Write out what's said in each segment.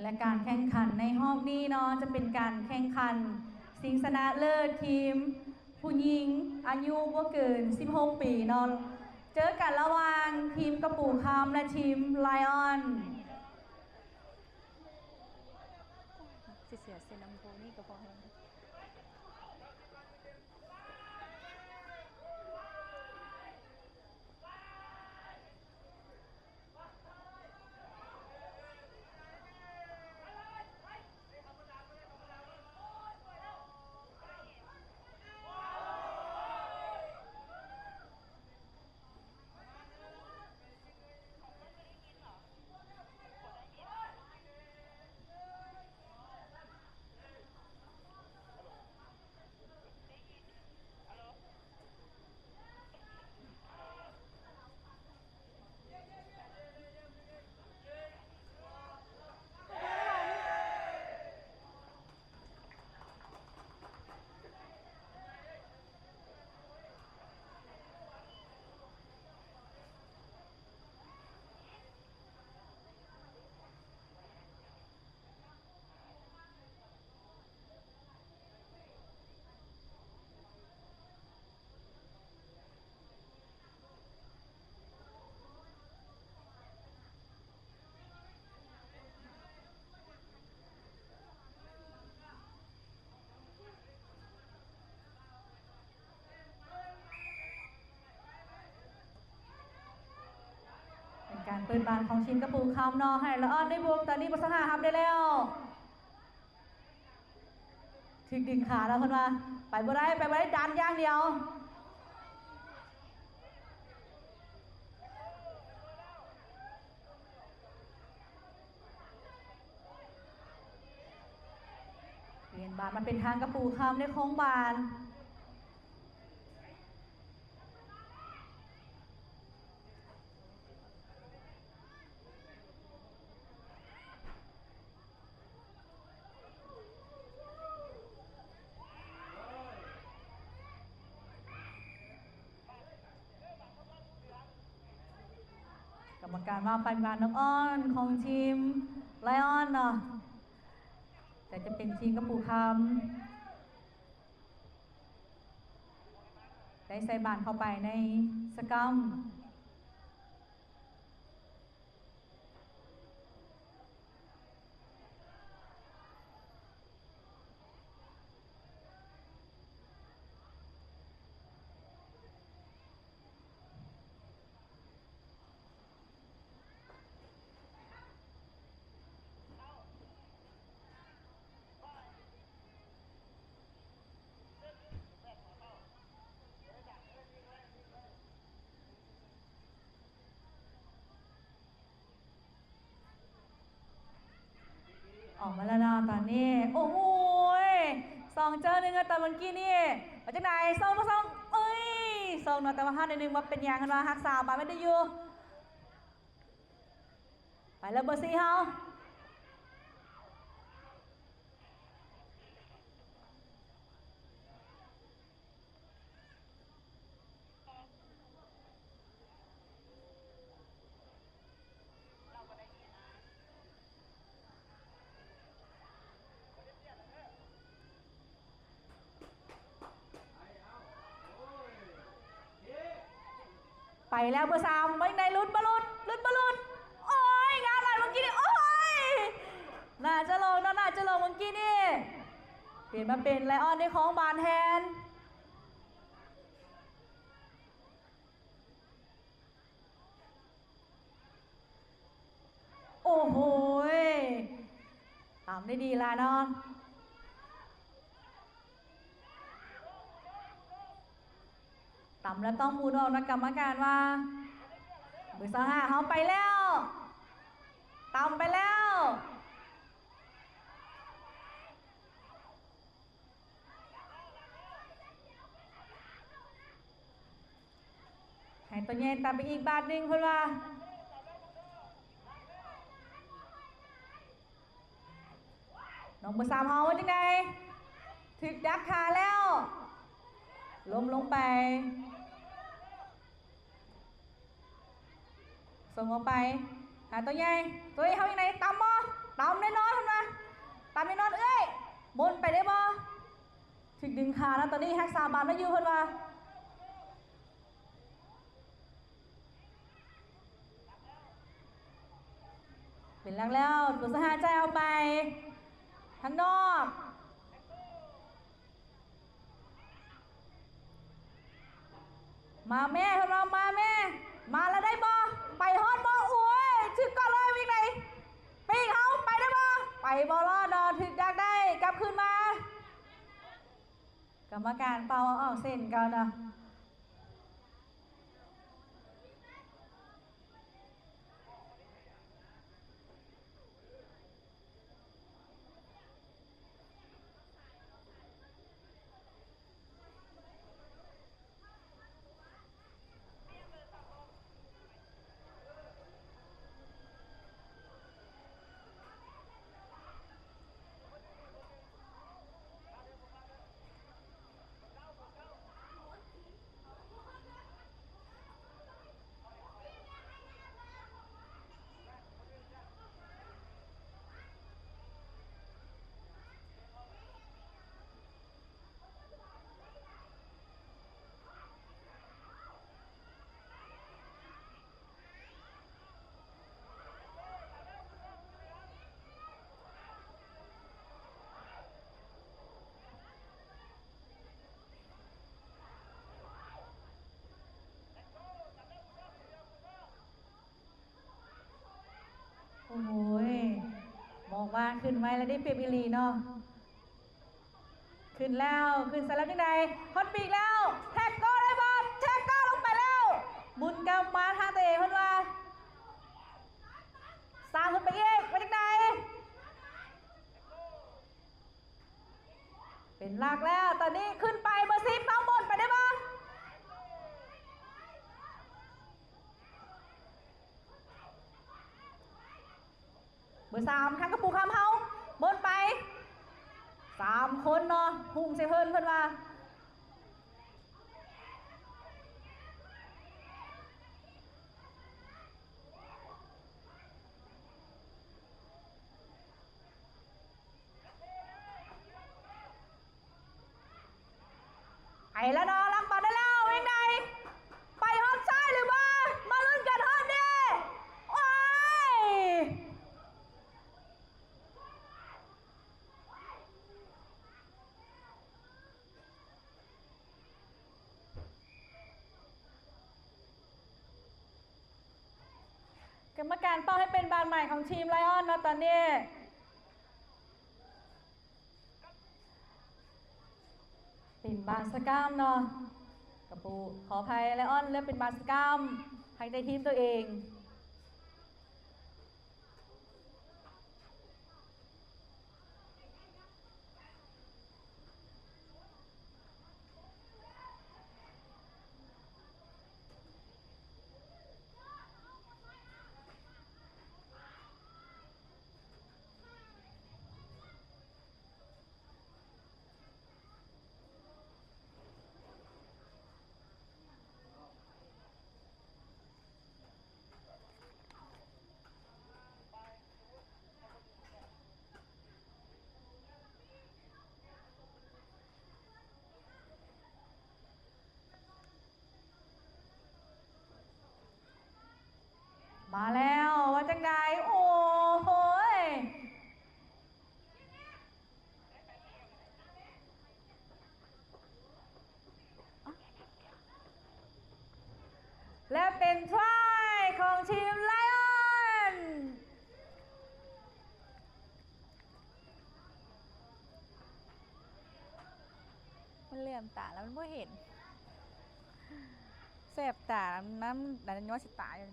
ແລະ ການແຂ່ງຂັນໃນຮອບນີ້ເນາະ ຈະເປັນການແຂ່ງຂັນຊິງຊະນະເລີດທີມຜູ້ຍິງອາຍຸບໍ່ເກີນສິບຫົກປີເນາະ ເຈີກັນລະຫວ່າງທີມກະປູຄຳ ແລະ ທີມໄລອອນ. ຊິເສຍເຊນຳໂພນີ້ກໍພໍແຮງ. ເປັນການເປີດບານຂອງທີມກະປູຄຳເນາະ ໃຫ້ລະອອນໄດ້ບຸກ ຕອນນີ້ບໍ່ສາມາດຮັບໄດ້ແລ້ວ. ຖືກດຶງຂາແລ້ວເພິ່ນວ່າ ໄປບໍ່ໄດ້ ໄປບໍ່ໄດ້ ດັນຢ່າງດຽວ. ປ່ຽນບານມາເປັນທາງກະປູຄຳ ໄດ້ຄອງບານ. ກຳມະການວ່າໄປມານກອ່ອນຂອງທີມໄລອອນເນາະ ແຕ່ຈະເປັນທີມກະປູຄຳ ໄດ້ໃສ່ບານເຂົ້າໄປໃນສະກຳ. ອອກມາແລ້ວເນາະຕອນນີ້. ໂອ້ໂຫຍ ສອງເຈີໜຶ່ງ ຕອນເມື່ອກີ້ນີ້ ວ່າຈັ່ງໃດ? ສົ່ງບໍ່ສົ່ງ? ເອີຍ ສົ່ງເນາະ ແຕ່ວ່າພາດໜ້ອຍໜຶ່ງ ບໍ່ເປັນຫຍັງ ເພິ່ນວ່າຮັກສາບານໄວ້ໄດ້ຢູ່. ໄປແລ້ວເບີສີ່ເຮົາ. ໄປແລ້ວເບີສາມ ໄວ້ໃນ ຫຼຸດບໍ່ຫຼຸດ ຫຼຸດບໍ່ຫຼຸດ. ໂອ້ຍ ງາມຫຼາຍເມື່ອກີ້ນີ້ ໂອ້ຍ ໜ້າຈະລົງເນາະ ໜ້າຈະລົງເມື່ອກີ້ນີ້. ປ່ຽນມາເປັນໄລອອນ ໄດ້ຄອງບານແທນ. ໂອ້ໂຫຍ ຕຳໄດ້ດີລະເນາະ ຕຳແລ້ວຕ້ອງໝູນອອກນະ ກຳມະການວ່າ. ເບີຊາວຫ້າເຮົາໄປແລ້ວ ຕຳໄປແລ້ວ. ໃຫ້ຕົວໃຫຍ່ຕຳໄປອີກບາດໜຶ່ງເພິ່ນວ່າ. ນ້ອງເບີສາມເຮົາວ່າຈັ່ງໃດ? ຖືກດັກຂາແລ້ວ ລົ້ມລົງໄປ. ສົ່ງອອກໄປຫາຕົວໃຫຍ່ ຕົວໃຫຍ່ເຮົາຈັ່ງໃດ? ຕຳບໍ່? ຕຳແນ່ນອນ. ຕາມແນ່ນອນເອື້ອຍ ມົນໄປໄດ້ບໍ່? ຖືກດຶງຂາເນາະ ຕອນນີ້ຮັກສາບານໄວ້ຢູ່ເພິ່ນວ່າ. ເປັນຫຼັງແລ້ວ ຕົວສະຫາຍຈ່າຍອອກໄປທາງນອກ. ມາແມ່ ເພິ່ນວ່າມາແມ່ ມາແລ້ວໄດ້ບໍ່? ໄປຮອດບໍ່? ໂອ້ຍ ຖືກເກາະເລີຍ ວິກໄດ ປີກເຮົາໄປໄດ້ບໍ່? ໄປບໍ່ລອດເນາະ ຖືກດັກໄດ້ ກັບຄືນມາ. ກຳມະການເປົ່າອອກເສັ້ນເກົ່າເນາະ. ໂອ້ຍ ບອກວ່າຂຶ້ນໄວແລ້ວໄດ້ປຽບອີ່ຫຼີເນາະ. ຂຶ້ນແລ້ວ ຂຶ້ນໃສ່ແລ້ວຈັ່ງໃດ? ຮອດປີກແລ້ວ ແທັກເກີໄດ້ບໍ່? ແທັກເກີລົງໄປແລ້ວ ໝຸນກັບມາຫາຕົວເອງ ເພິ່ນວ່າ ສ້າງຂຶ້ນໄປອີກ ວ່າຈັ່ງໃດ? ເປັນຫຼັກແລ້ວ ຕອນນີ້ຂຶ້ນໄປເບີສິບ ເອົາໝົນໄປໄດ້ບໍ່? ເບີສາມ ທາງກະປູຄຳເຮົາ ໝົນໄປສາມຄົນເນາະ ຮຸ່ງໃສ່ເພິ່ນ ເພິ່ນວ່າ. ໄປແລ້ວເນາະ ລັກບານໄດ້ແລ້ວ ເຮັດໃດ ໄປຮອດຊ້າຍຫຼືບໍ່? ມາລຸ້ນກັນຮອດເດ້ ໂອ້ຍ. ກຳມະການເປົ່າໃຫ້ເປັນບານໃໝ່ຂອງທີມໄລອອນເນາະ ຕອນນີ້ ເປັນບານສະກາມເນາະ ກະປູ ຂໍອະໄພ ໄລອອນເລືອກເປັນບານສະກາມ ໃຫ້ໄດ້ທີມຕົວເອງ. ມາແລ້ວ ວ່າຈັ່ງໃດ? ໂອ້ໂຫຍ ແລະ ເປັນທຣາຍຂອງທີມໄລອອນ. ມັນເຫຼື້ອມຕາແລ້ວມັນບໍ່ເຫັນ ແສບຕານຳ ອັນນັ້ນຍ້ອນຊິຕາຍ. ເ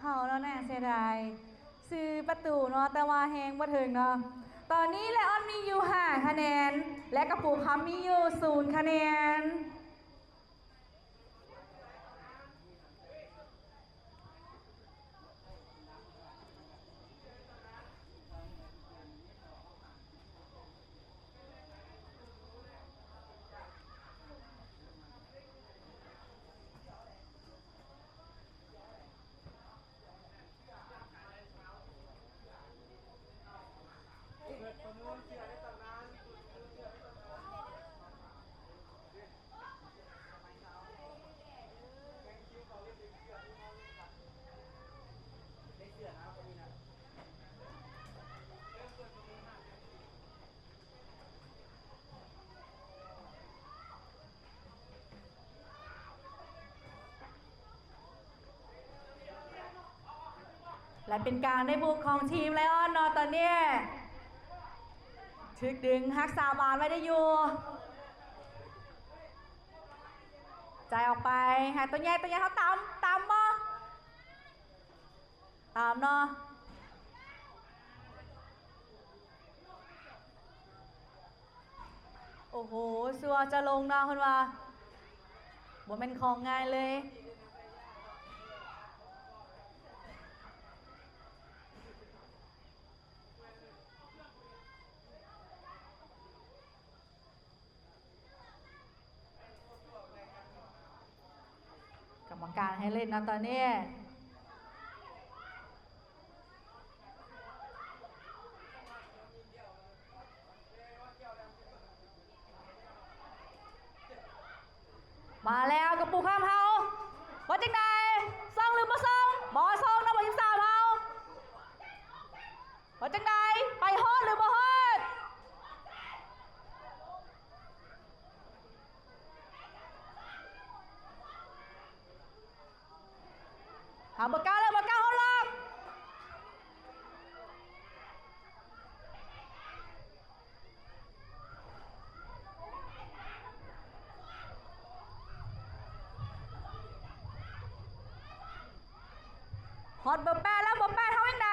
ເຂົ້າແລ້ວນະ ເສຍດາຍຊື່ປະຕູເນາະ ແຕ່ວ່າແຮງບໍ່ເຖິງເນາະ. ຕອນນີ້ໄລອອນມີຢູ່ຫ້າຄະແນນ ແລະ ກະປູຄຳມີຢູ່ສູນຄະແນນ. ແລະ ເປັນການໄດ້ບຸກຂອງທີມໄລອອນເນາະ ຕອນນີ້ຖືກດຶງຮັກສາບານໄວ້ໄດ້ຢູ່ ຈ່າຍອອກໄປຫາຕົວໃຫຍ່ ຕົວໃຫຍ່ເຮົາຕາມ ຕາມບໍ່? ຕາມເນາະ. ໂອ້ໂຫ ຊົ່ວຈະລົງເນາະ ເພິ່ນວ່າ ບໍ່ແມ່ນຂອງງ່າຍເລີຍ. ກຳມະການໃຫ້ເຫຼັ້ນນະຕອນນີ້ ມາແລ້ວກະປູຄຳເຮົາ ວ່າຈັ່ງໃດ ສົ່ງຫຼືບໍ່ສົ່ງ? ບໍ່ສົ່ງນະ ເບີສິບສາມເຮົາ. ວ່າຈັ່ງໃດ ໄປຮອດຫຼືບໍ່ຮອດ? ຫາເບີເກົ້າແລ້ວ ເບີເກົ້າເຮົາລັອກ ຮອດເບີແປດແລ້ວ ເບີແປດເຮົາຈັ່ງໃດ?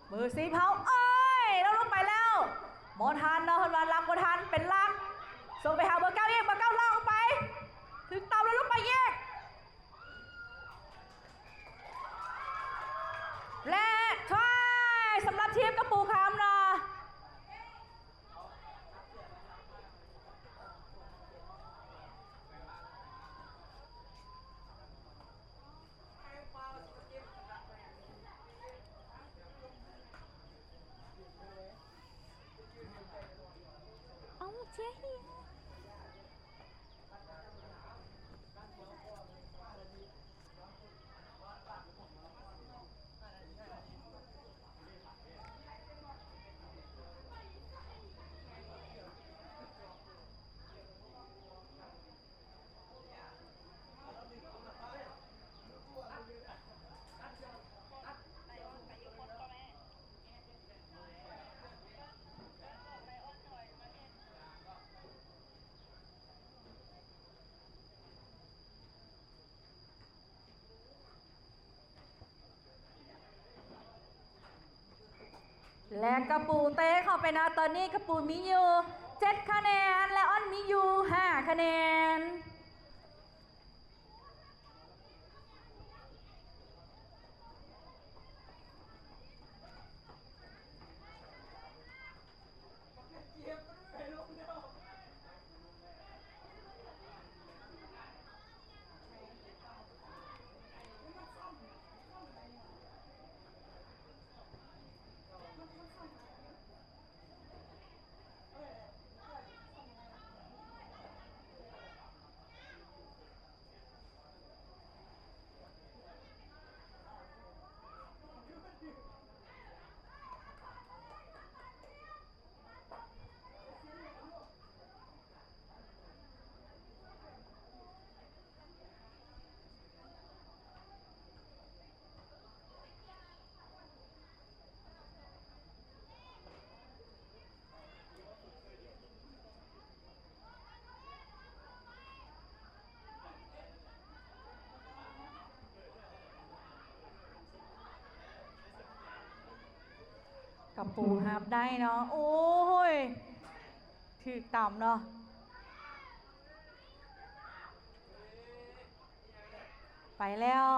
ເບີສິບເຮົາ ເອີຍ ລອກລົງໄປແລ້ວ ບໍ່ທັນເນາະ ເພິ່ນວ່າລັກບໍ່ທັນ ເປັນລັກ ສົ່ງໄປຫາເບີເກົ້າອີກ ເບີເກົ້າລອກໄປ ຖືກຕຳແລ້ວລົງໄປອີກ ແລະ ທຣາຍ ສຳລັບທີມກະປູຄຳເນາະ. ເອົາ ເຈ. ແລະ ກະປູເຕະເຂົ້າໄປນະ ຕອນນີ້ກະປູມີຢູ່ເຈັດຄະແນນ ແລະ ອອນມີຢູ່ຫ້າຄະແນນ. ເ ກະປູຮັບໄດ້ເນາະ ໂອ້ຍ ຖືກຕຳເນາະ ໄປແລ້ວ.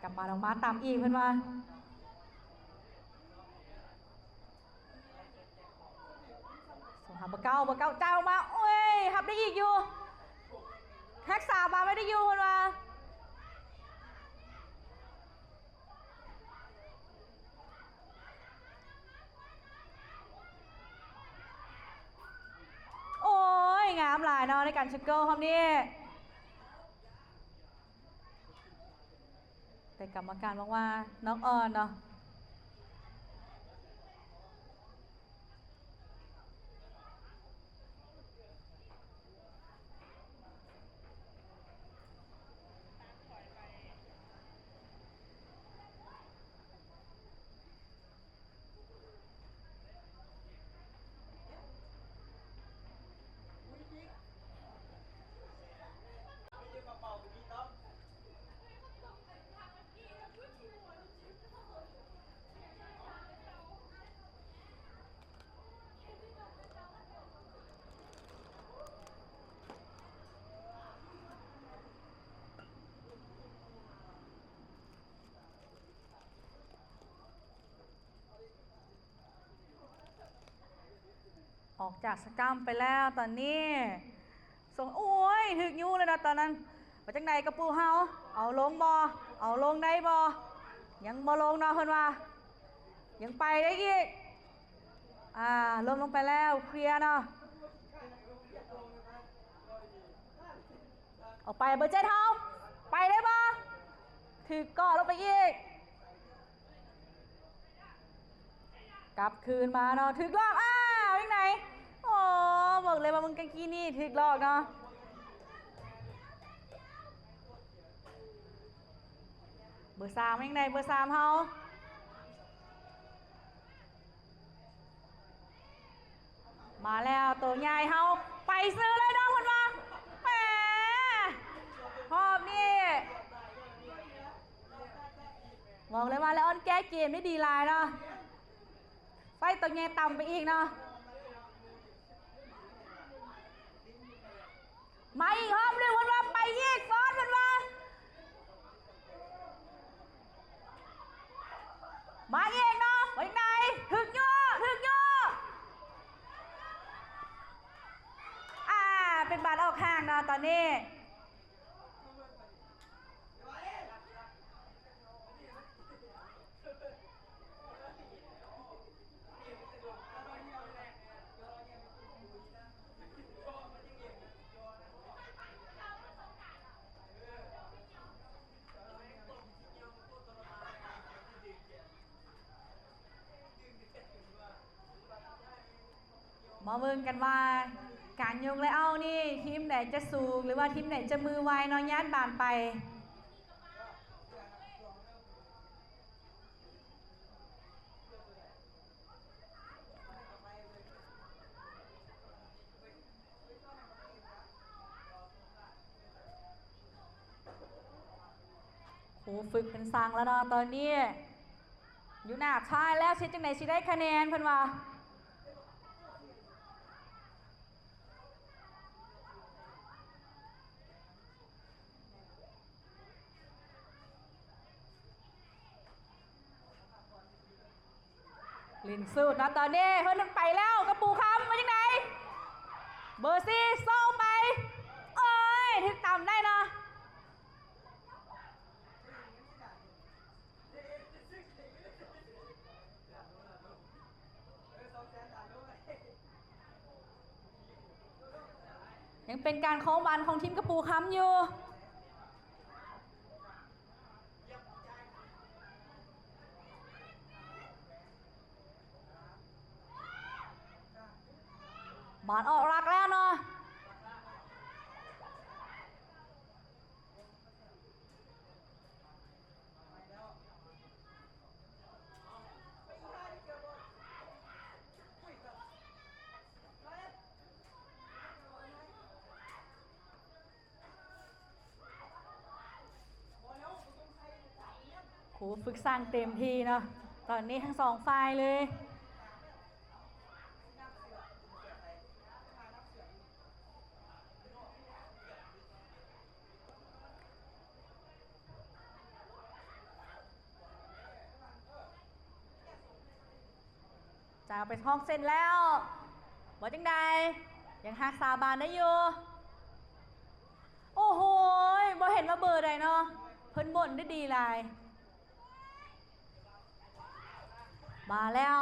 ກຳມານອອກມາຕຳອີກເພິ່ນວ່າ ສົ່ງຫາເບີເກົ້າ ເບີເກົ້າຈ່າຍອອກມາ ໂອ້ຍ ຮັບໄດ້ອີກຢູ່ ຮັກສາບານໄວ້ໄດ້ຢູ່ເພິ່ນວ່າ. ໂອ້ຍ ງາມຫຼາຍເນາະ ໃນການຊຸດໂກ້ຮອບນີ້ ແຕ່ກຳມະການບອກວ່ານອກອ່ອນເນາະ. ອອກຈາກສະກຳໄປແລ້ວຕອນນີ້ ສົ່ງ ໂອ້ຍ ຖືກຍູ້ເລີຍເນາະຕອນນັ້ນ. ວ່າຈັ່ງໃດກະປູເຮົາ ເອົາລົງບໍ່ ເອົາລົງໄດ້ບໍ່? ຍັງບໍ່ລົງເນາະເພິ່ນວ່າ ຍັງໄປໄດ້ອີກ. ອ່າ ລົມລົງໄປແລ້ວ ເຄລຍເນາະ ອອກໄປເບີເຈັດເຮົາ ໄປໄດ້ບໍ່? ຖືກເກາະລົງໄປອີກ ກັບຄືນມາເນາະ ຖືກຫຼອກ ອ້າວ ຈັ່ງໃດ? ໂອ້ ບອກເລີຍວ່າເບິ່ງກາງກີ້ນີ້ຖືກຫຼອກເນາະ. ເບີສາມ ຍັງໄດ້ເບີສາມເຮົາ ມາແລ້ວ ໂຕໃຫຍ່ເຮົາ ໄປຊື່ເລີຍເນາະ ເພິ່ນວ່າ ແໝ ຮອບນີ້ ບອກເລີຍວ່າ ລະອອນແກ້ເກມໄດ້ດີຫຼາຍເນາະ ໃສ່ໂຕໃຫຍ່ຕຳໄປອີກເນາະ. ມາອີກຮອບໜຶ່ງ ເພິ່ນວ່າ ໄປອີກ ຊ້ອນ ເພິ່ນວ່າ ມາອີກເນາະ ວ່າຈັ່ງໃດ? ຖືກໂຍ ຖືກໂຍ ອ່າ ເປັນບານອອກຫ່າງເນາະຕອນນີ້. ມາເບິ່ງກັນວ່າ ການຍົກແລະເອົານີ້ ທີມໃດຈະສູງ ຫຼືວ່າທີມໃດຈະມືໄວເນາະ ຍາດບານໄປ. ຄູຝຶກເພິ່ນສັ່ງແລ້ວເນາະ ຕອນນີ້ຢູ່ໜ້າທ້າຍແລ້ວ ເຮັດຈັ່ງໃດຊິໄດ້ຄະແນນ ເພິ່ນວ່າ. ຫຼິ້ນສຸດເນາະ ຕອນນີ້ເພິ່ນໄປແລ້ວ ກະປູຄຳ ວ່າຈັ່ງໃດ? ເບີສີ່ ໂຊໄປ ເອີຍ ຖືກຕຳໄດ້ເນາະ. ຍັງເປັນການຄອງບານຂອງທີມກະປູຄຳຢູ່. ບານອອກຫຼັກແລ້ວເນາະ. ເ ຝຶກຊ້າງເຕັມທີ່ເນາະ ຕອນນີ້ທັງສອງຝ່າຍເລີຍ. ຈາເອົາໄປທ້ອງເສັ້ນແລ້ວ ວ່າຈັ່ງໃດ? ຍັງຮັກສາບານໄດ້ຢູ່. ໂອ້ໂຫຍ ບໍ່ເຫັນວ່າເບີໃດເນາະ ເພິ່ນບົ້ນໄດ້ດີຫຼາຍ. ມາແລ້ວ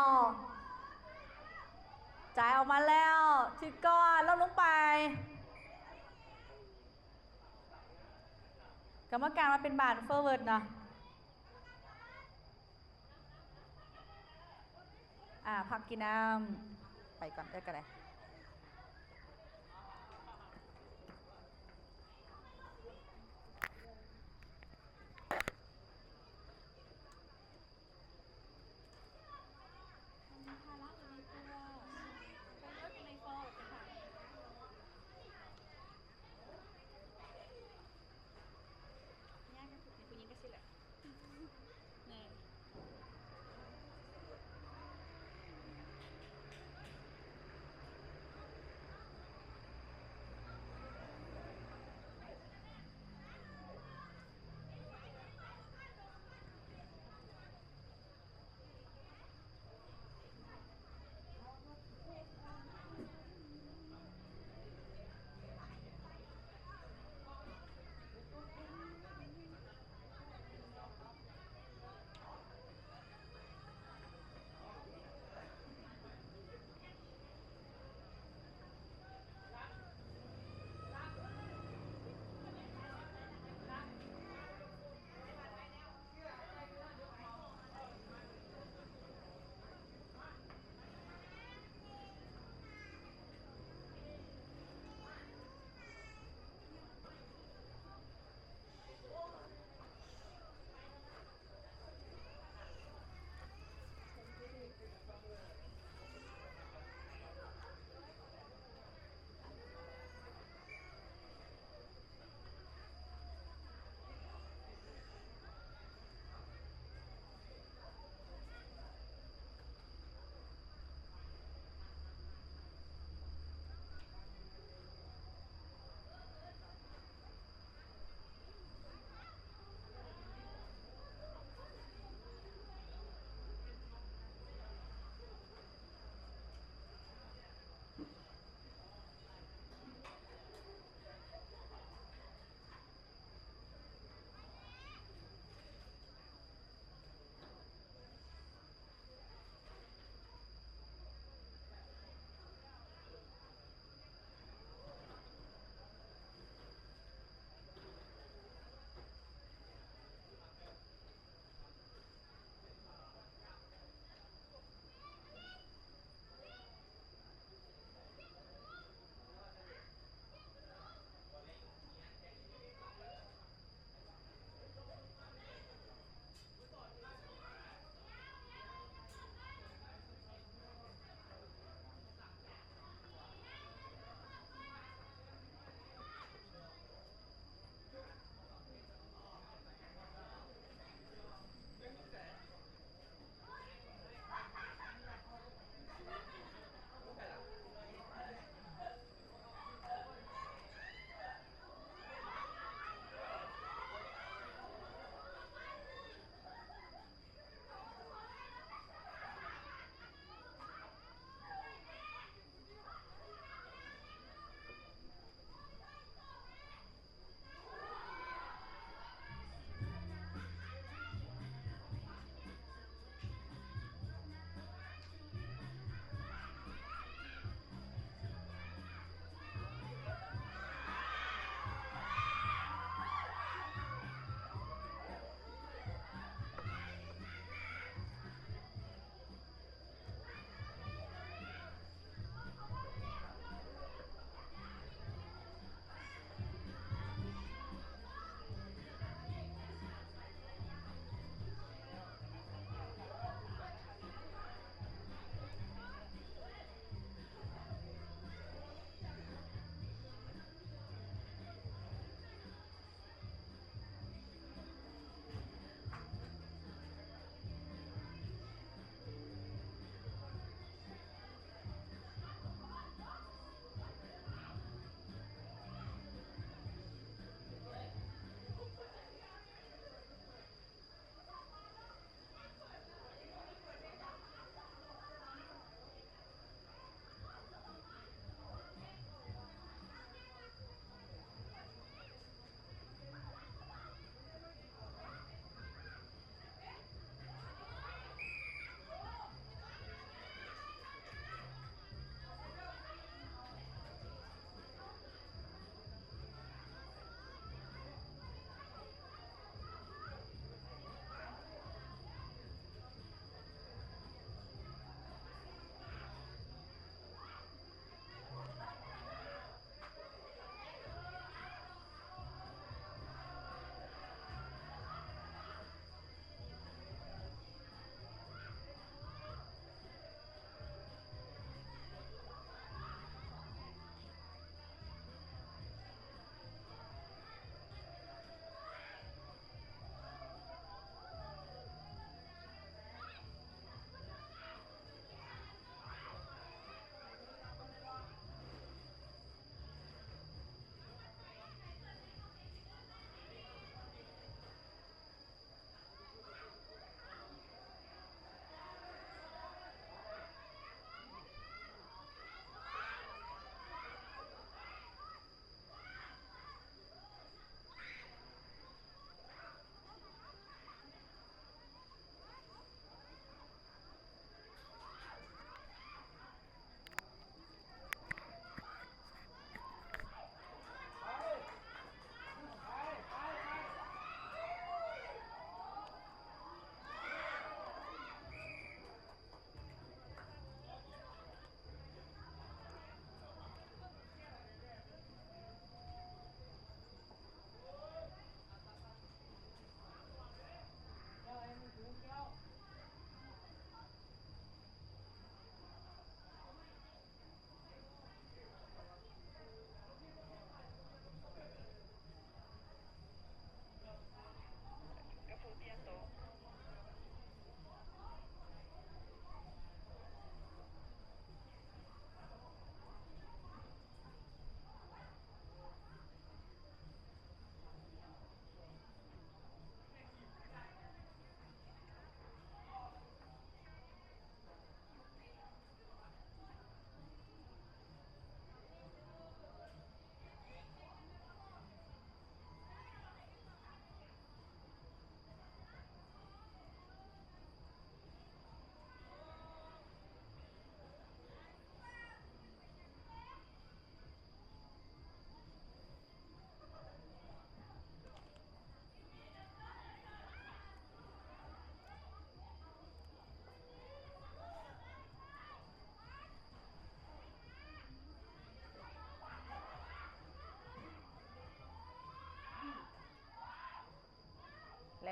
ຈ່າຍອອກມາແລ້ວ ຖືກກ່ອນ ລົ້ມລົງໄປ. ກຳມະການວ່າເປັນບານ forward ເນາະ. ອ່າ ພັກກິນນ້ຳ ໄປກ່ອນເດີກໍໄດ້. ຍາກທີ່ສຸດໃນຜູ້ຍິງກໍຊິແຫຼະ ນີ້ ເ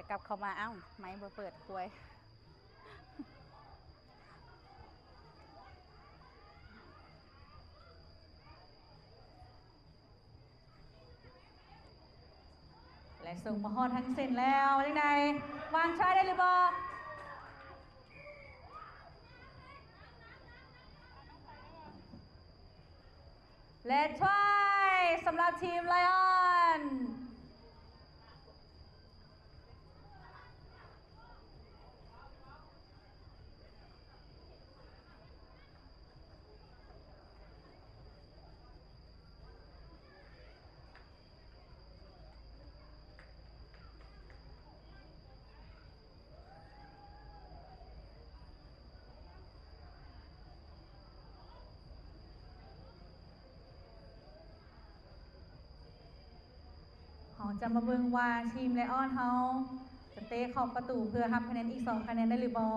ກັບເຂົ້າມາ ອ້າວ ໄມບໍ່ເປີດ ຄວາຍ. ແລະ ສົ່ງມາຮອດທັງເສັ້ນແລ້ວ ວ່າຈັ່ງໃດ ວາງທຣາຍໄດ້ຫຼືບໍ່? ແລະ ທຣາຍສຳລັບທີມໄລອອນ. ເຮົາຈະມາເບິ່ງວ່າທີມໄລອອນເຮົາຈະເຕະເຂົ້າປະຕູເພື່ອຮັບຄະແນນອີກສອງຄະແນນໄດ້ຫຼືບໍ່?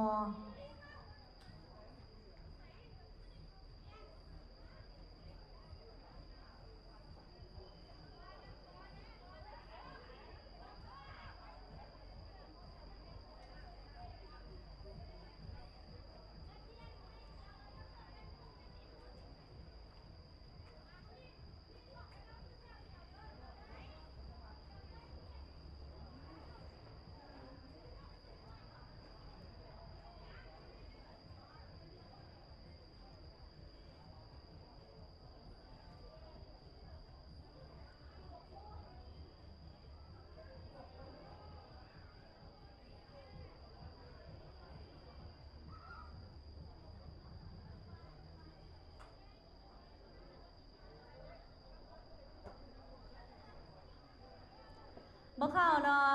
ບໍ່ເຂົ້າເນາະ.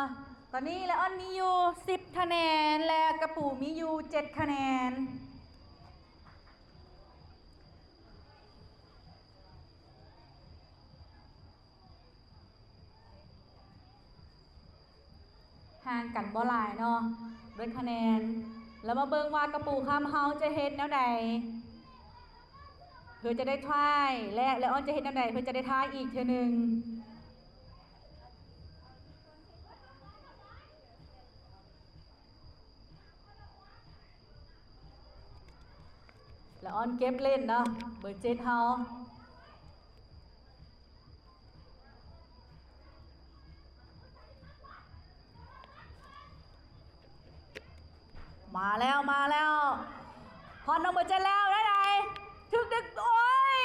ຕອນນີ້ໄລອອນມີຢູ່ສິບຄະແນນ ແລະ ກະປູມີຢູ່ເຈັດຄະແນນ. ຫ່າງກັນບໍ່ຫຼາຍເນາະ ເບິດຄະແນນ. ແລ້ວມາເບິ່ງວ່າກະປູຄຳເຮົາຈະເຮັດແນວໃດ ເພື່ອຈະໄດ້ທຣາຍ ແລະ ໄລອອນຈະເຮັດແນວໃດເພື່ອຈະໄດ້ທຣາຍອີກເທື່ອໜຶ່ງ. ລະອອນເກັບຫຼິ້ນເນາະ ເບີເຈັດເຮົາ. ມາແລ້ວ ມາແລ້ວ ຮອດນ້ອງເບີເຈັດແລ້ວ ໄດ້ໃດ ຖືກດຶງ ໂອ້ຍ!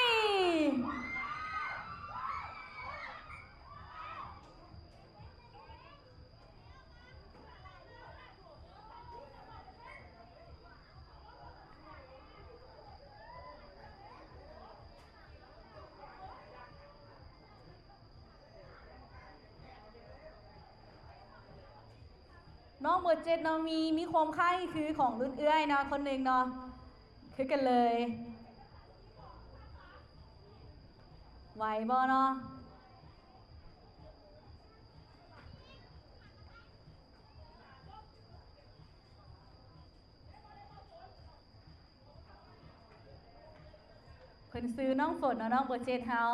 ນ້ອງເບີເຈັດເນາະ ມີ ມີຄວາມຄ້າຍຄືຂອງລຸ້ນເອື້ອຍເນາະ ຄົນໜຶ່ງເນາະ ຄືກັນເລີຍ ໄຫວບໍ່ເນາະ? ເພິ່ນຊື່ນ້ອງຝົນເນາະ ນ້ອງເບີເຈັດເຮົາ.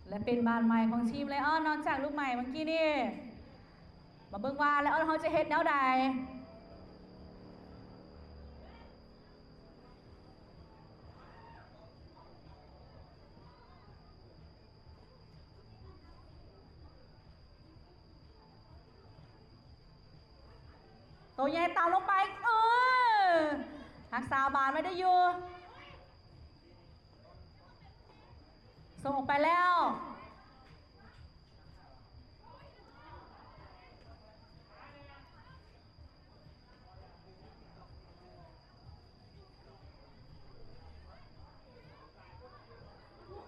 ແລະ ເປັນບານໃໝ່ຂອງທີມໄລອອນເນາະ ຈາກລູກໃໝ່ເມື່ອກີ້ນີ້ ມາເບິ່ງວ່າໄລອອນເຮົາຈະເຮັດແນວໃດ. ໂຕໃຫຍ່ຕາມລົງໄປ ເອີ ຮັກສາບານໄວ້ໄດ້ຢູ່ ສົ່ງອອກໄປແລ້ວ.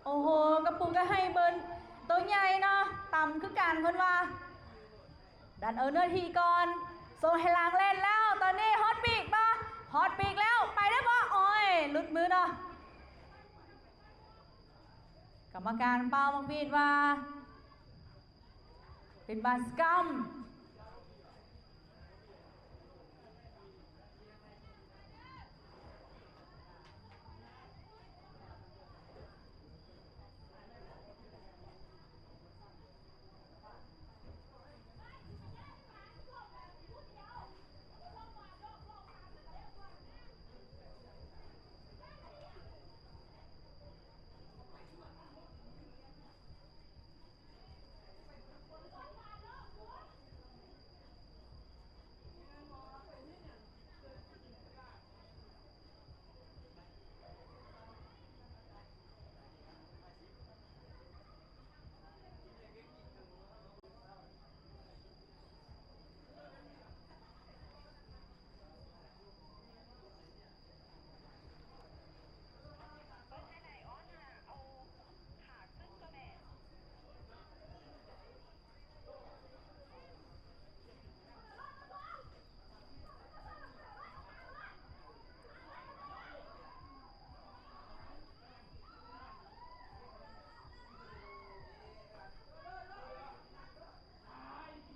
ໂອ້ໂຫ ກະປຸກກະໄຫ້ເບີໂຕໃຫຍ່ເນາະ ຕຳຄືກັນເພິ່ນວ່າ ດັນເອົາເນື້ອທີ່ກ່ອນ ສົ່ງໃຫ້ຫຼັງເລ່ນແລ້ວ ຕອນນີ້ຮອດປີກບໍ່ ຮອດປີກແລ້ວ ໄປໄດ້ບໍ່ ໂອ້ຍ ຫຼຸດມືເນາະ. ກຳມະການເປົ່າໝາກໝີດວ່າ ເປັນບານສະກຳ.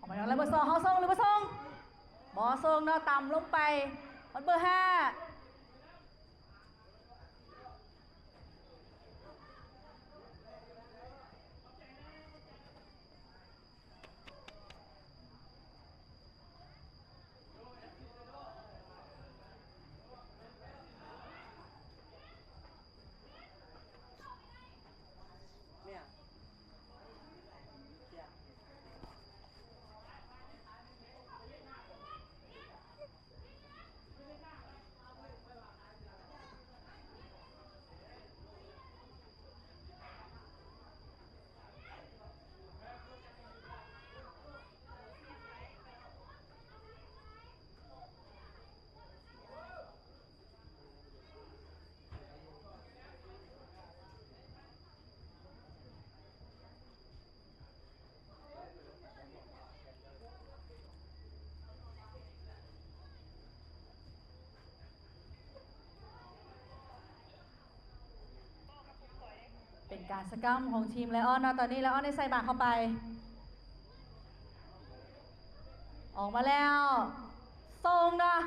ອອກມາແລ້ວ ເບີສອງ ເຮົາສົ່ງຫຼືບໍ່ສົ່ງ? ບໍ່ສົ່ງເນາະ ຕຳລົງໄປ ຮອດເບີຫ້າ. ເປັນການສະກຳຂອງທີມໄລອອນເນາະ ຕອນນີ້ໄລອອນໄດ້ໃສ່ບານເຂົ້າໄປ ອອກມາແລ້ວ ສົ່ງເນາະ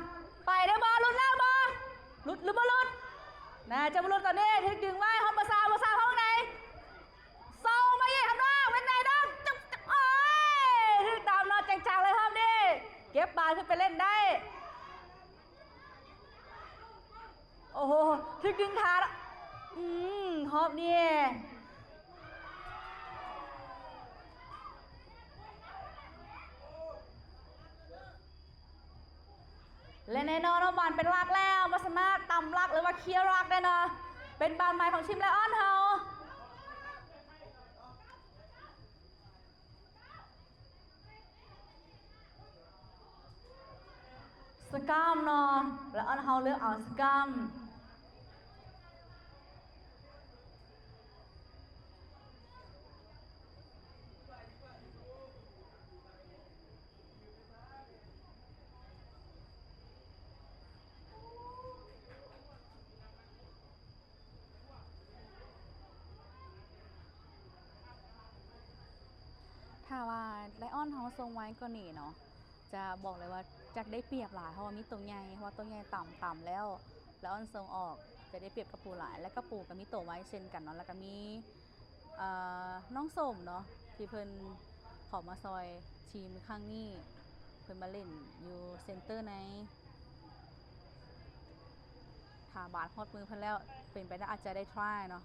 ໄປໄດ້ບໍ່? ຫຼຸດແລ້ວບໍ່? ຫຼຸດຫຼືບໍ່ຫຼຸດ? ໜ້າຈະບໍ່ຫຼຸດ ຕອນນີ້ຖືກດຶງໄວ້ ຮອດເບີສາມ ເບີສາມເຮົາໄດ້ ສົ່ງມາອີກຂ້າງນອກ ເປັນໄງເນາະ? ໂອ້ຍ ຖືກຕາມເນາະ ແຈ້ງຈາກເລີຍຮອບນີ້ ເກັບບານຂຶ້ນໄປເລ່ນໄດ້. ໂອ້ໂຫ ຖືກດຶງຂາ ອືມ ຮອບນີ້ ແລະ ແນ່ນອນວ່າບານເປັນຫຼັກແລ້ວ ບໍ່ສາມາດຕຳຫຼັກ ຫຼືວ່າເຄຍຫຼັກໄດ້ເນາະ ເປັນບານໃໝ່ຂອງທີມໄລອອນເຮົາ. ສະກຳເນາະ ແລະ ອັນເຮົາເລືອກເອົາສະກຳ. ຖ້າວ່າໄລອອນເຮົາສົ່ງໄວກວ່ານີ້ເນາະ ຈະບອກເລີຍວ່າຈະໄດ້ປຽບຫຼາຍ ເພາະວ່າມີໂຕໃຫຍ່ ເພາະວ່າໂຕໃຫຍ່ຕຳ ຕຳແລ້ວ ໄລອອນສົ່ງອອກ ຈະໄດ້ປຽບກະປູຫຼາຍ ແລະ ກະປູກໍມີໂຕໄວເຊັ່ນກັນເນາະ ແລ້ວກໍມີ ເອີ ນ້ອງສົມເນາະ ທີ່ເພິ່ນເຂົ້າມາຊ່ອຍທີມຄັ້ງນີ້ ເພິ່ນມາຫຼິ້ນຢູ່ເຊັນເຕີໃນ ຖ້າບາດຮອດມືເພິ່ນແລ້ວ ເປັນໄປໄດ້ອາດຈະໄດ້ທຣາຍເນາະ.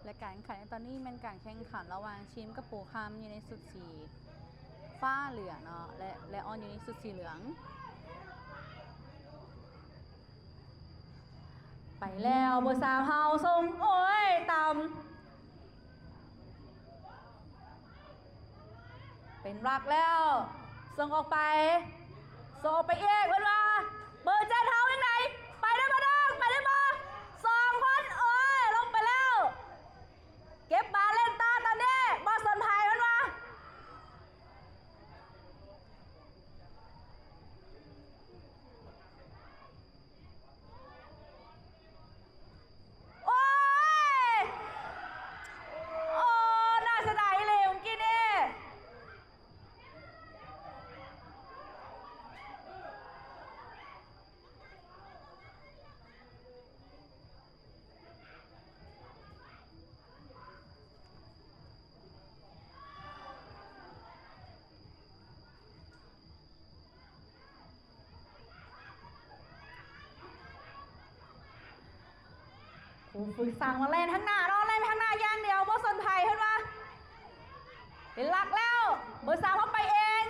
ແລະ ການແຂ່ງຂັນໃນຕອນນີ້ແມ່ນການແຂ່ງຂັນລະຫວ່າງທີມກະປູຄຳຢູ່ໃນຊຸດສີຟ້າເຫຼືອງເນາະ ແລະ ໄລອອນຢູ່ໃນຊຸດສີເຫຼືອງ. ໄປແລ້ວ ເບີສາມເຮົາສົ່ງ ໂອ້ຍ ຕຳ ເປັນຫຼັກແລ້ວ ສົ່ງອອກໄປ ສົ່ງອອກໄປອີກ ເພິ່ນວ່າ ເບີເຈັດເຮົາຈັ່ງໃດ ໄປໄດ້ບໍ່ນ້ອງ ໄປໄດ້ບໍ່? ສອງຄົນ ຜູ້ຝຶກສ້າງມາແລ່ນທາງໜ້າເນາະ ແລ່ນທາງໜ້າຢ່າງດຽວ ບໍ່ສົນໃຜ ເພິ່ນວ່າ ເປັນຫຼັກແລ້ວ ເບີສາມເຮົາໄປເອງ.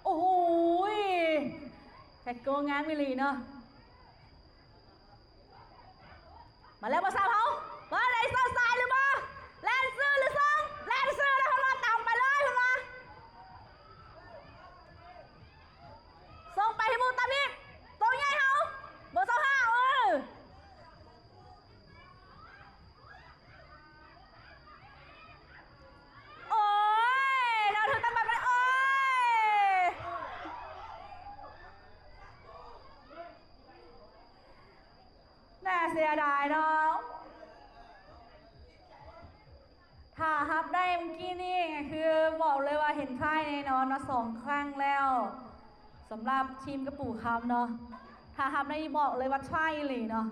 ໂອ້ໂຫ ແທັກເກີ້ງາມອີ່ຫຼີເນາະ. ມາແລ້ວ ເບີສາມເຮົາ ມາໄດ້ສອດສາຍຫຼືບໍ່? ແລ່ນຊື່ຫຼືສົ່ງ? ແລ່ນຊື່ແລ້ວ ເພິ່ນວ່າ ຕາມໄປເລີຍ ເພິ່ນວ່າ ສົ່ງໄປໃຫ້ໝູ່ຕາມອີກ ໂຕໃຫຍ່ເຮົາ ເບີຊາວຫ້າ ເອີ. ໂອ້ຍ ເນາະ ຖືກຕັ້ງແບບນັ້ນ ໂອ້ຍ ໜ້າເສຍດາຍເນາະ. ຖ້າຮັບໄດ້ມື້ກີ້ນີ້ ຄືບອກເລີຍວ່າເຫັນພາຍແນ່ນອນເນາະ ສອງຄັ້ງແລ້ວ ສຳລັບທີມກະປູຄຳເນາະ. ຖ້າຮັບໄດ້ ບອກເລີຍວ່າພາຍອີ່ຫຼີເນາະ.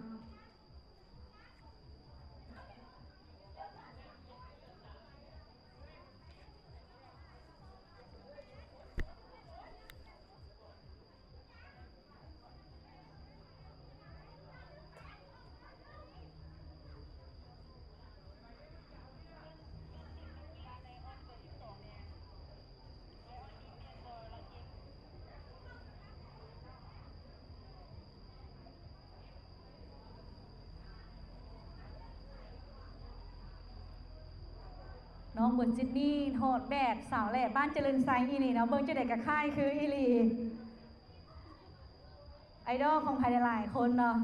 ນ້ອງເບີຈິດນີ ຖອດແບບສາວແຫຼ້ບ້ານຈະເລີນໄຊອີ່ຫຼີເນາະ ເບິ່ງຈັ່ງໃດກໍຄ້າຍຄືອີ່ຫຼີ ໄອດອລຂອງໃຜຫຼາຍໆຄົນເນາະ.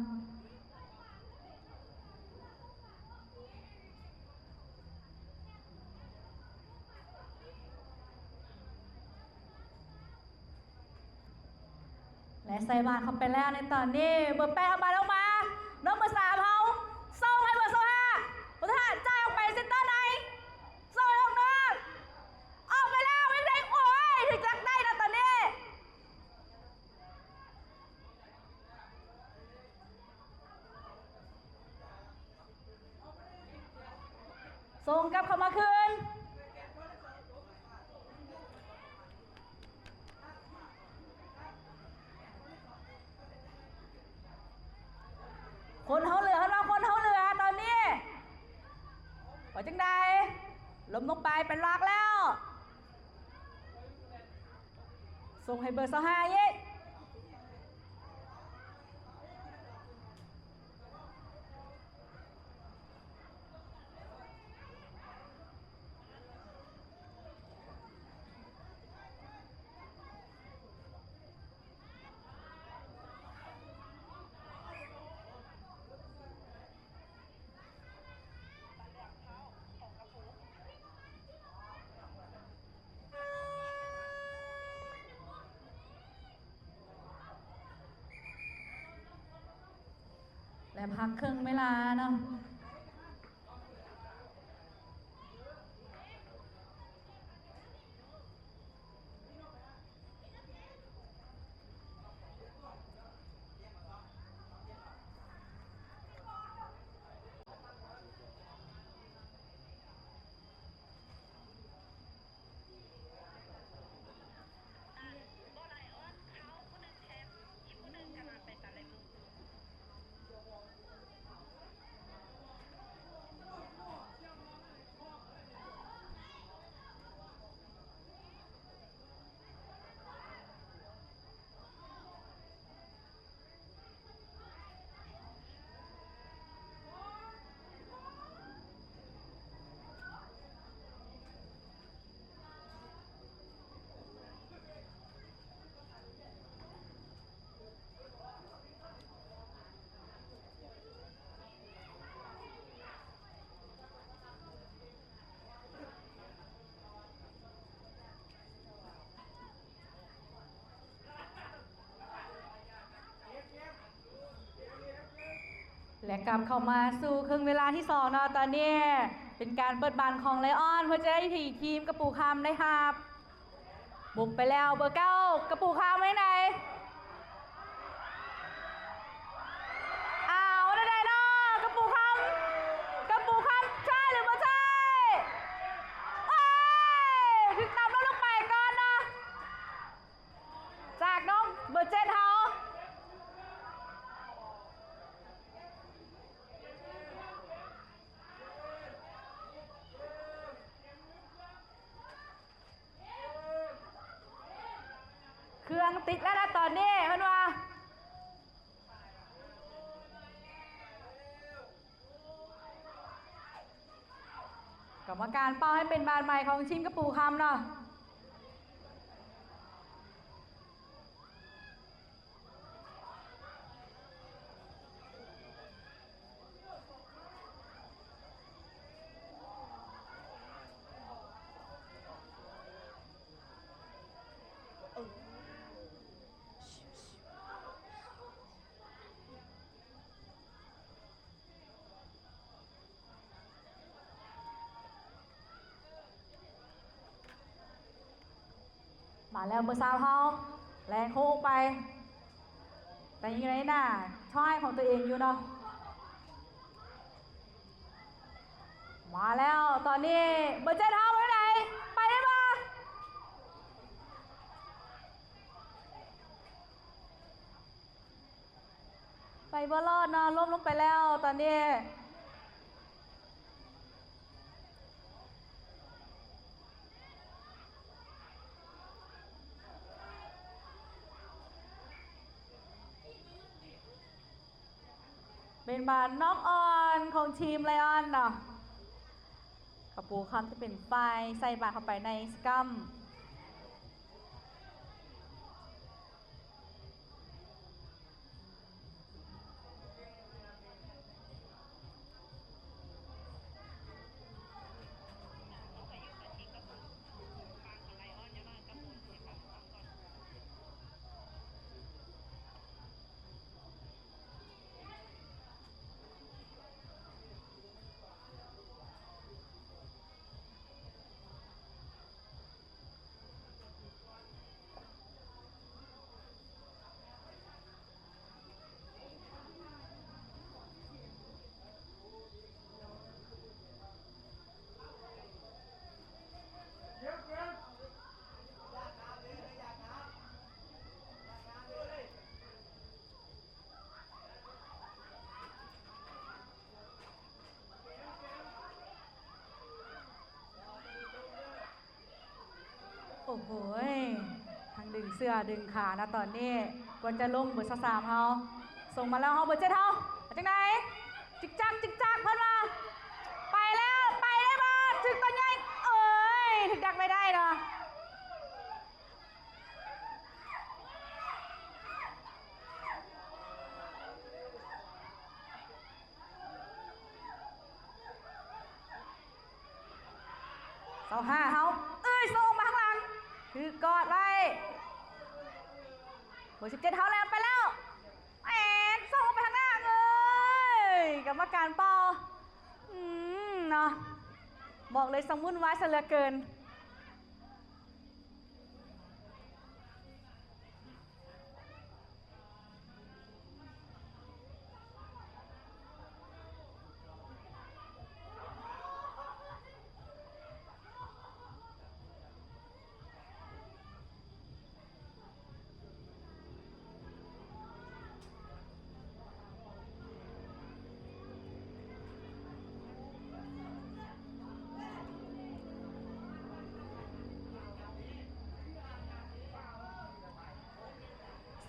ແລະໃສ່ບາດເຂົ້າໄປແລ້ວໃນຕອນນີ້ ເບີແປດເອົາບາດອອກມາ ນ້ອງເບີສາມເຮົາ ສົ່ງໃຫ້ເບີຊາວຫ້າ ເບີຊາວຫ້າຈ່າຍອອກໄປເຊັນເຕີໃນ ສົ່ງໃຫ້ອອກນອກ ອອກໄປແລ້ວ ຍັງໄດ້ ໂອ້ຍ ຖືກຈັກໄດ້ນະຕອນນີ້. ສົ່ງກັບເຂົ້າມາຄືນ ຄົນເຮົາເຫຼືອ ເຮົາວ່າຄົນເຮົາເຫຼືອຕອນນີ້ ວ່າຈັ່ງໃດ ລົ້ມລົງໄປເປັນຫຼັກແລ້ວ. ສົ່ງໃຫ້ເບີຊາວຫ້າອີກ. ແລະ ພັກເຄິ່ງເວລາເນາະ. ແລະ ກັບເຂົ້າມາສູ່ເຄິ່ງເວລາທີສອງເນາະ, ຕອນນີ້ເປັນການເປີດບານຂອງໄລອອນ ເພື່ອຈະໄດ້ທີ່ທີມກະປູຄຳໄດ້ຮັບ. ບຸກໄປແລ້ວ ເບີເກົ້າ ກະປູຄຳໄວ້ໃນ ອ້າວ ໄດ້ເນາະ ກະປູຄຳ ຕິดแล้วนะตอนนี้เพิ่นว่า กรรมการเป่าให้เป็นบาสใหม่ของทีมกระปูคำเนาะ มาแล้วเบอร์สามเฮา แล่นโค้งไป แต่ยังอยู่ในหน้าท้ายของตัวเองอยู่เนาะ มาแล้ว ตอนนี้เบอร์เจ็ดเฮาไปไหน ไปได้บ่ ไปบ่รอดเนาะ ล้มลงไปแล้วตอนนี้ เป็นบาสน้องออนของทีมไลออนเนาะ กระปูคำจะเป็นฝ่ายใส่บาสเข้าไปในสกัม โอ้โหย ทั้งดึงเสื้อดึงขานะตอนนี้ ควรจะลงเบอร์สามเฮา ส่งมาแล้วเฮาเบอร์เจ็ดเฮา เป็นจังได๋ จิกจัก จิกจัก เพิ่นว่า ไปแล้ว ไปได้บ่ ถึกตัวใหญ่ เอ้ย ถึกดักไม่ได้เนาะ ซาวห้าเฮา เอ้ย ส่งออกมาข้างหลัง ถือกอดไว้ เบอร์สิบเจ็ดเฮาแล่นไปแล้ว แอน ส่งออกไปข้างหน้า เอ้ย กรรมการเป่า อืม เนาะ บอกเลย ช่างวุ่นวายซะเหลือเกิน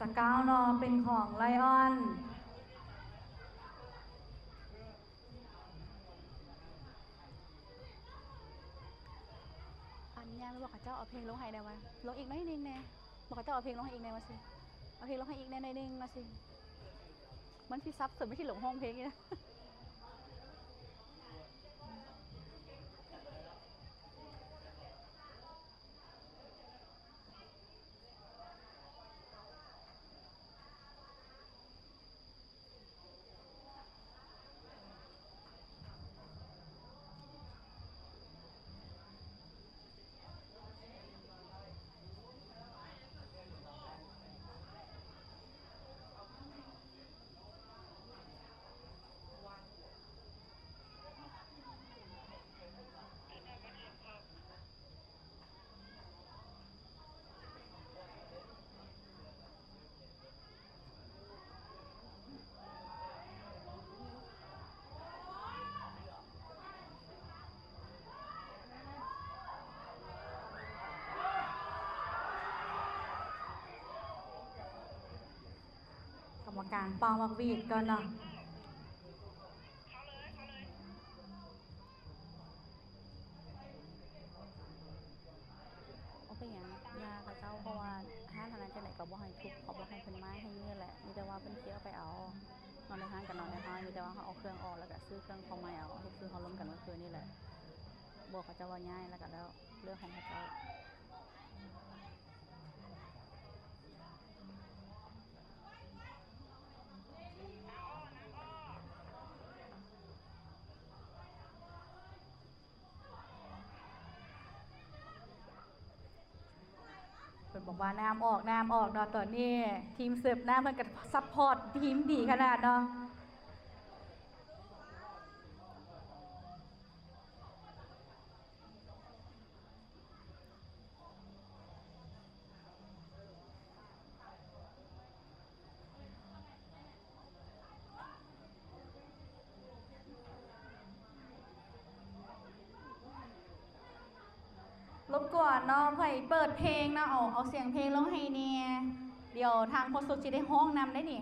สกาวเนาะ เป็นของไลออน ອັນຍ່າງໄປບອກເຂົາເຈົ້າເອົາເພງລົງໃຫ້ແດ່ວ່າ ລົງອີກໜ້ອຍໜຶ່ງແດ່ ບອກເຂົາເຈົ້າເອົາເພງລົງໃຫ້ອີກແດ່ວ່າຊີ້ ເອົາເພງລົງໃຫ້ອີກແດ່ໜ້ອຍໜຶ່ງວ່າຊີ້ ມັນຊິສັບສົນ ມັນຊິຫຼົງຮ້ອງເພງນີ້ນະ. ວ ກຳມະການເປົ່າໝາກຫວີດກ່ອນເນາະ. ບໍ່ເປັນຫຍັງ ຢ່າເຂົາເຈົ້າ ເພາະວ່າຮ້ານເຮົານັ້ນຈັ່ງໃດກໍບໍ່ໃຫ້ທຸບ ເຂົາບໍ່ໃຫ້ເພິ່ນມາໃຫ້ນີ້ແຫຼະ ມີແຕ່ວ່າເພິ່ນເຄຍເອົາໄປເອົາ ນອນໃນຮ້ານກໍນອນໃນຮ້ານ ມີແຕ່ວ່າເຮົາເອົາເຄື່ອງອອກ ແລ້ວກໍຊື້ເຄື່ອງເຂົ້າໃໝ່ເອົາ ເຮັດຄືເຮົາລົມກັນມື້ຄືນນີ້ແຫຼະ ບອກເຂົາເຈົ້າວ່າຍ້າຍ ແລ້ວກໍແລ້ວ ເລື່ອງຂອງເຂົາເຈົ້າ. ເພິ່ນບອກວ່ານ້ຳອອກ ນ້ຳອອກເນາະ ຕອນນີ້ທີມເສີບນ້ຳເພິ່ນກໍຊັບພອດທີມດີຂະໜາດເນາະ. ລົບກວນເນາະ ໃຜເປີດເພງເນາະ ເອົາ ເອົາສຽງເພງລົງໃຫ້ແດ່ ດຽວທາງພໍ່ສຸກຊິໄດ້ຮ້ອງນຳໄດ໋ນີ້.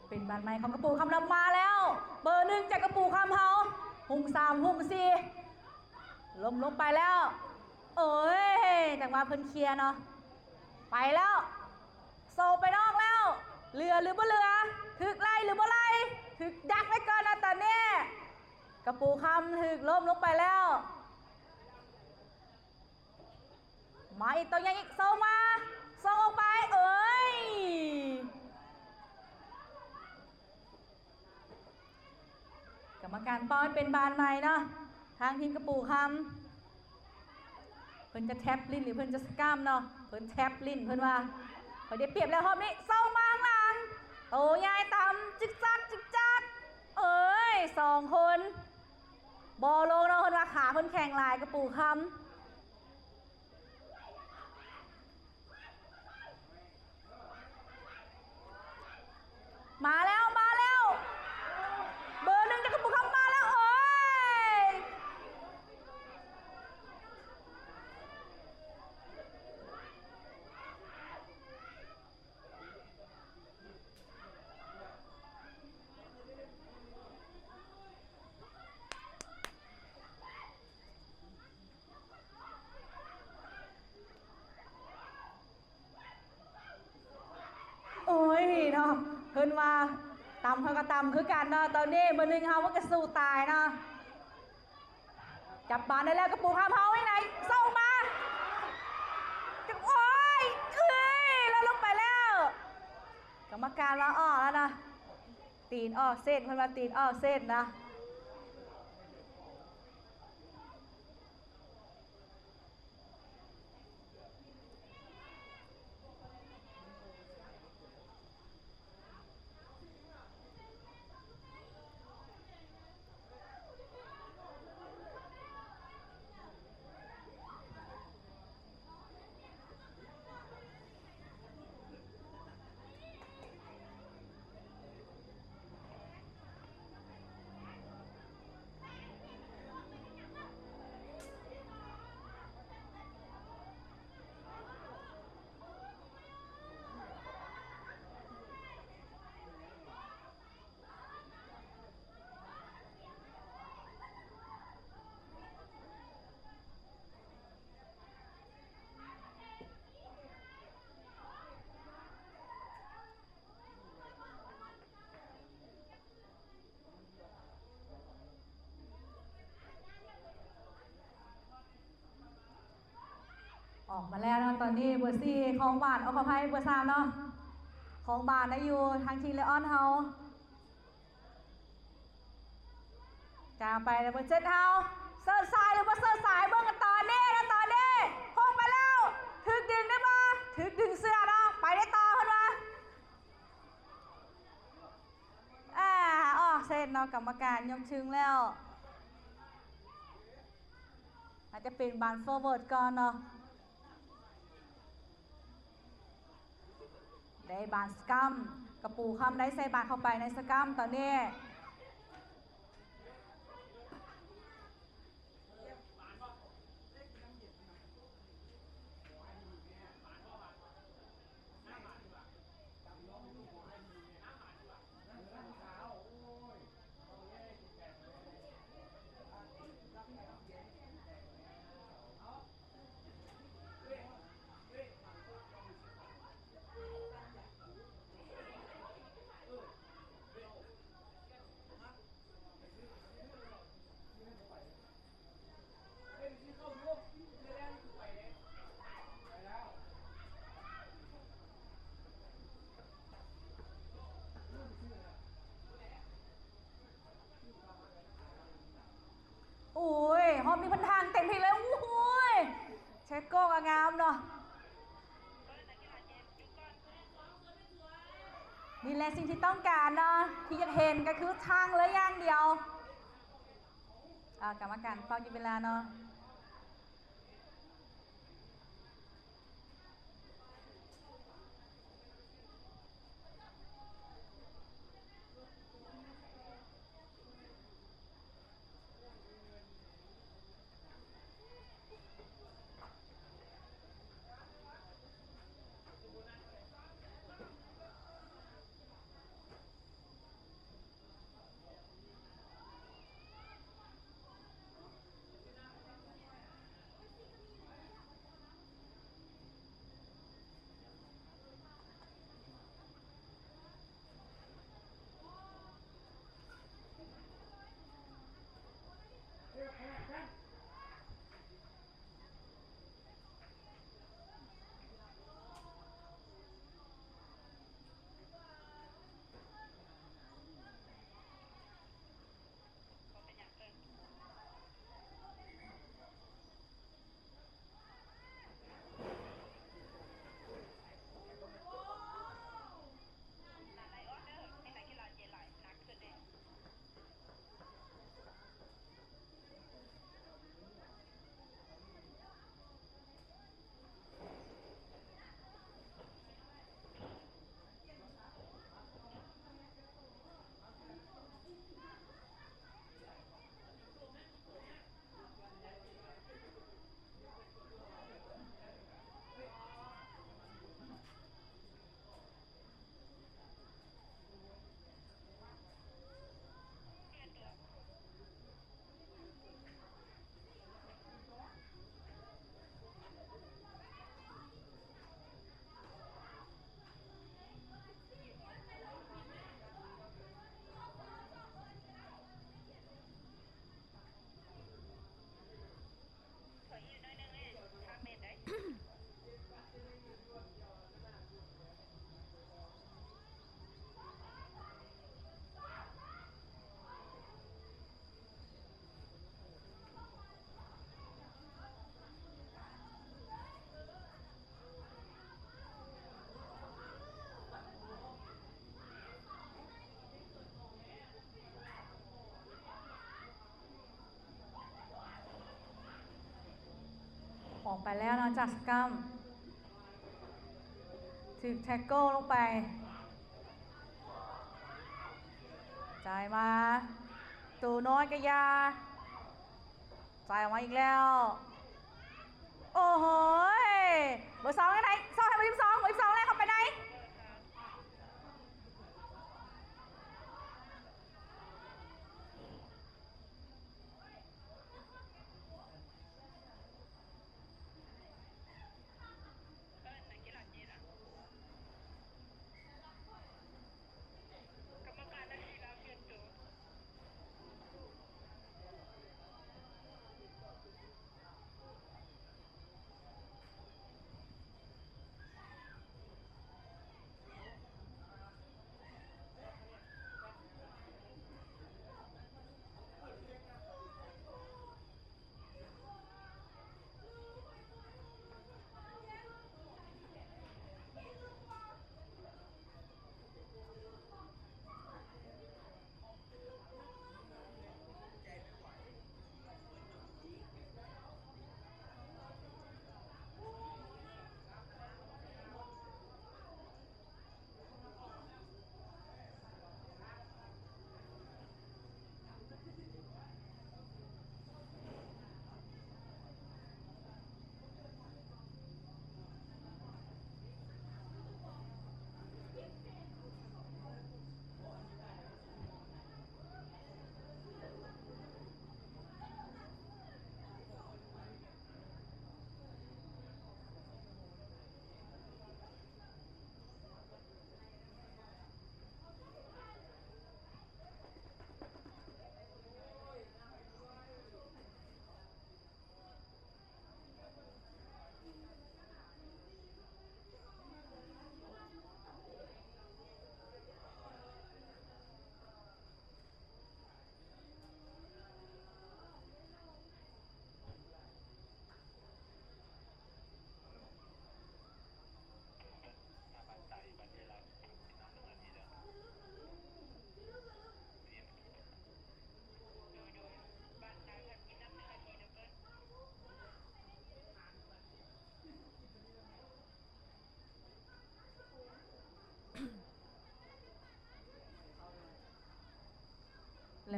ເປັນບານໃໝ່ຂອງກະປູຄຳເນາະ ມາແລ້ວ ເບີໜຶ່ງຈາກກະປູຄຳເຮົາ ຮຸ່ງສາມ ຮຸ່ງສີ່ ລົ້ມລົງໄປແລ້ວ ເອີຍ ຈັງຫວະເພິ່ນເຄຍເນາະ ໄປແລ້ວ ໂຊໄປນອກແລ້ວ ເຫຼືອຫຼືບໍ່ເຫຼືອ ຖືກໄລ່ຫຼືບໍ່ໄລ່ ຖືກດັກໄວ້ກ່ອນນະຕອນນີ້ ກະປູຄຳຖືກລົ້ມລົງໄປແລ້ວ. ມາອີກ ຕ້ອງຍັງອີກ ສົ່ງມາ ສົ່ງອອກໄປ ເອີຍ ກຳມະການເປົ່າໃຫ້ເປັນບານໃໝ່ເນາະ ທາງທີມກະປູຄຳ ເພິ່ນຈະແທັບຫຼິ້ນ ຫຼື ເພິ່ນຈະສະກາມເນາະ ເພິ່ນແທັບຫຼິ້ນ ເພິ່ນວ່າ ຂ້ອຍໄດ້ປຽບແລ້ວຮອບນີ້ ສົ່ງມາຂ້າງຫຼັງ ໂຕໃຫຍ່ຕຳ ຈິກຈັກ ຈິກຈັກ ເອີຍ ສອງຄົນ ບໍ່ລົງເນາະ ເພິ່ນວ່າຂາເພິ່ນແຂງຫຼາຍ ກະປູຄຳ ມາແລ້ວ ມາແລ້ວ ເບີໜຶ່ງຈາກກະປູຄຳມາແລ້ວ ໂອ້ຍ. ໂອ້ຍເນາະ ເພິ່ນວ່າຕຳເຮົາກໍຕຳຄືກັນເນາະ ຕອນນີ້ເບີໜຶ່ງເຮົາມັນກໍສູ້ຕາຍເນາະ. ຈັບບານໄດ້ແລ້ວ ກະປູຄຳເຮົາໄວ້ໃນ ສົ່ງມາ ໂອ້ຍ ເອີຍ ລະລົງໄປແລ້ວ ກຳມະການວ່າອອກແລ້ວນະ ຕີນອອກເສັ້ນ ເພິ່ນວ່າຕີນອອກເສັ້ນນະ. ອອກມາແລ້ວເນາະ ຕອນນີ້ເບີສີ່ ຂອງຫວານ ເອົາ ຂໍອະໄພ ເບີສາມເນາະ ຂອງຫວານໄດ້ຢູ່ ທາງທີມໄລອອນເຮົາ ກາງໄປແລ້ວ ເບີເຈັດເຮົາ ເສີດສາຍຫຼືບໍ່ເສີດສາຍ ເບິ່ງກັນຕອນນີ້ນະ ຕອນນີ້ ໂຄ້ງໄປແລ້ວ ຖືກດຶງໄດ້ບໍ່ ຖືກດຶງເສື້ອເນາະ ໄປໄດ້ຕໍ່ເພິ່ນວ່າ ອາ ອອກເສັ້ນເນາະ ກຳມະການຍົກເຖິງແລ້ວ ອາດຈະເປັນບານຟໍເວີດກ່ອນເນາະ. ໄດ້ບານສະກຳ ກະປູຄຳໄດ້ໃສ່ບານເຂົ້າໄປໃນສະກຳຕອນນີ້. ໂອ້ຍ ຮອບນີ້ເພິ່ນທາງເຕັມທີ່ເລີຍ. ໂອ້ຍ ເຊັກໂກ້ກໍງາມເນາະ. ນີ້ແຫຼະສິ່ງທີ່ຕ້ອງການເນາະ ທີ່ຢາກເຫັນກໍຄືທາງເລີຍຢ່າງດຽວ. ອ່າ ກຳມະການເຝົ້າຢູ່ເວລາເນາະ. ອອກໄປແລ້ວເນາະ ຈາກສະກຳ ຖືກແທັກເກີ້ລົງໄປ ຈ່າຍມາ ໂຕນ້ອຍກະຢ່າ ຈ່າຍອອກມາອີກແລ້ວ ໂອ້ໂຫຍ ເບີສອງໄດ້ ຊອກໃຫ້ເບີສິບສອງ ເບີສິບສອງແລ້ວເຂົ້າໄປໃນ ກຳມະການນັດທີ່ລາວປ່ຽນໂຕ.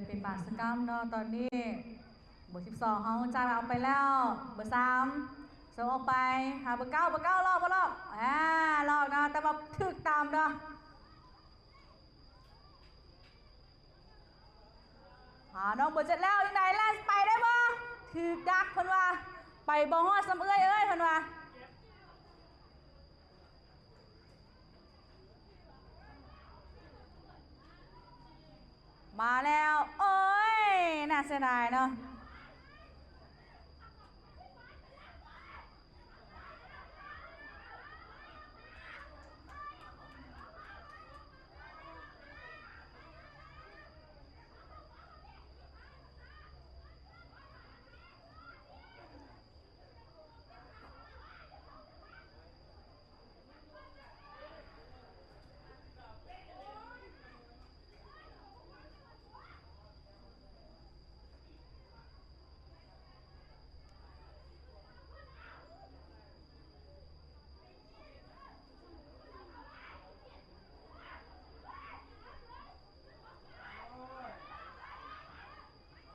ເປັນບາງສະກຳເນາະ ຕອນນີ້ເບີສິບສອງເຮົາຈ່າຍອອກໄປແລ້ວ ເບີສາມສົ່ງອອກໄປຫາເບີເກົ້າ ເບີເກົ້າລອກບໍ່ລອກ ອາ ລອກເນາະ ແຕ່ວ່າຖືກຕາມເນາະ. ຫານ້ອງເບີເຈັດແລ້ວ ຢູ່ໃນແລ່ນໄປໄດ້ບໍ່? ຖືກດັກເພິ່ນວ່າ ໄປບໍ່ຮອດຊ້ຳເອື້ອຍເອີຍ ເພິ່ນວ່າ. ມາແລ້ວ ໂອ້ຍ ໜ້າເສຍດາຍເນາະ.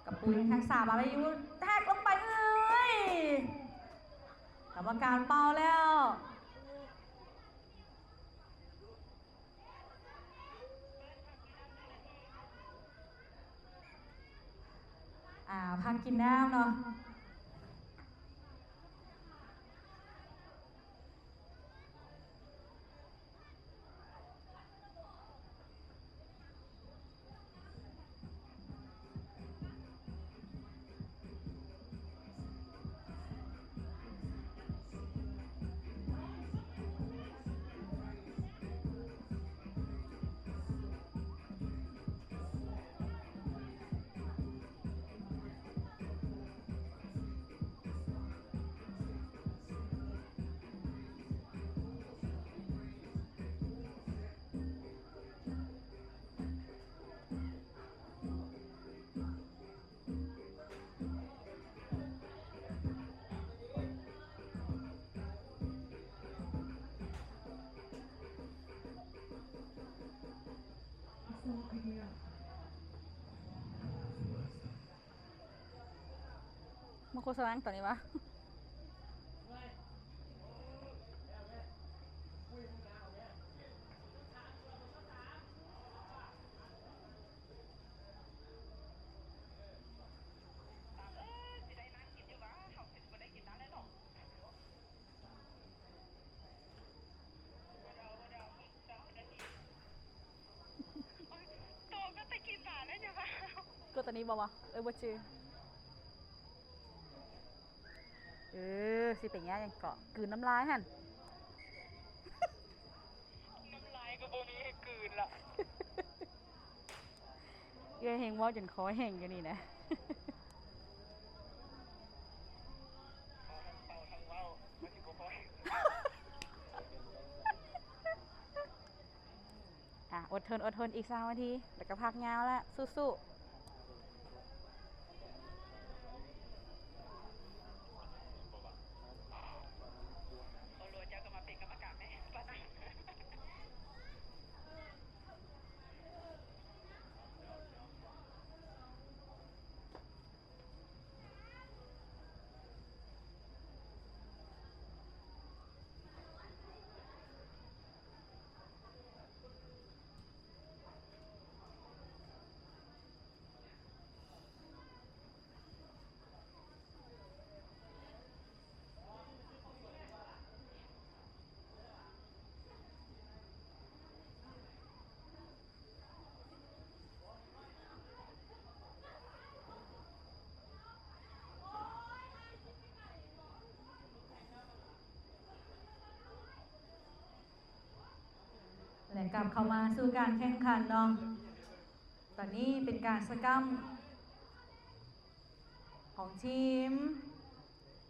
ກະປຸງຮັກສາບາໄວ້ຢູ່ ແທກລົງໄປ ເອີຍ ກຳມະການເປົ່າແລ້ວ. ອ່າ ພັກກິນນ້ຳເນາະ. ມາໂຄສະນາຫຍັງຕອນນີ້ວະ? ກົດຕານີ້ບໍ່ວະ? ເອີ ບໍ່ຈື່. ເອີ ຊິເປັນຫຍັງເກາະ ກືນນ້ຳລາຍຫັ້ນ. ນ້ຳລາຍກໍບໍ່ມີໃຫ້ກືນລະ. ເອື້ອຍແຮ່ງເວົ້າຈົນຄໍແຫ້ງຢູ່ນີ້ນະ. ອ່ະ ອົດທົນ ອົດທົນ ອີກສາມນາທີ ແລ້ວກໍພັກຍາວລະ ສູ້ໆ. ໂອໂລ ເຈົ້າກໍມາເປັນກຳມະການແດ່ ປານນັ້ນ. ແລະ ກັບເຂົ້າມາສູ່ການແຂ່ງຂັນເນາະ. ຕອນນີ້ເປັນການສະກຳຂອງທີມ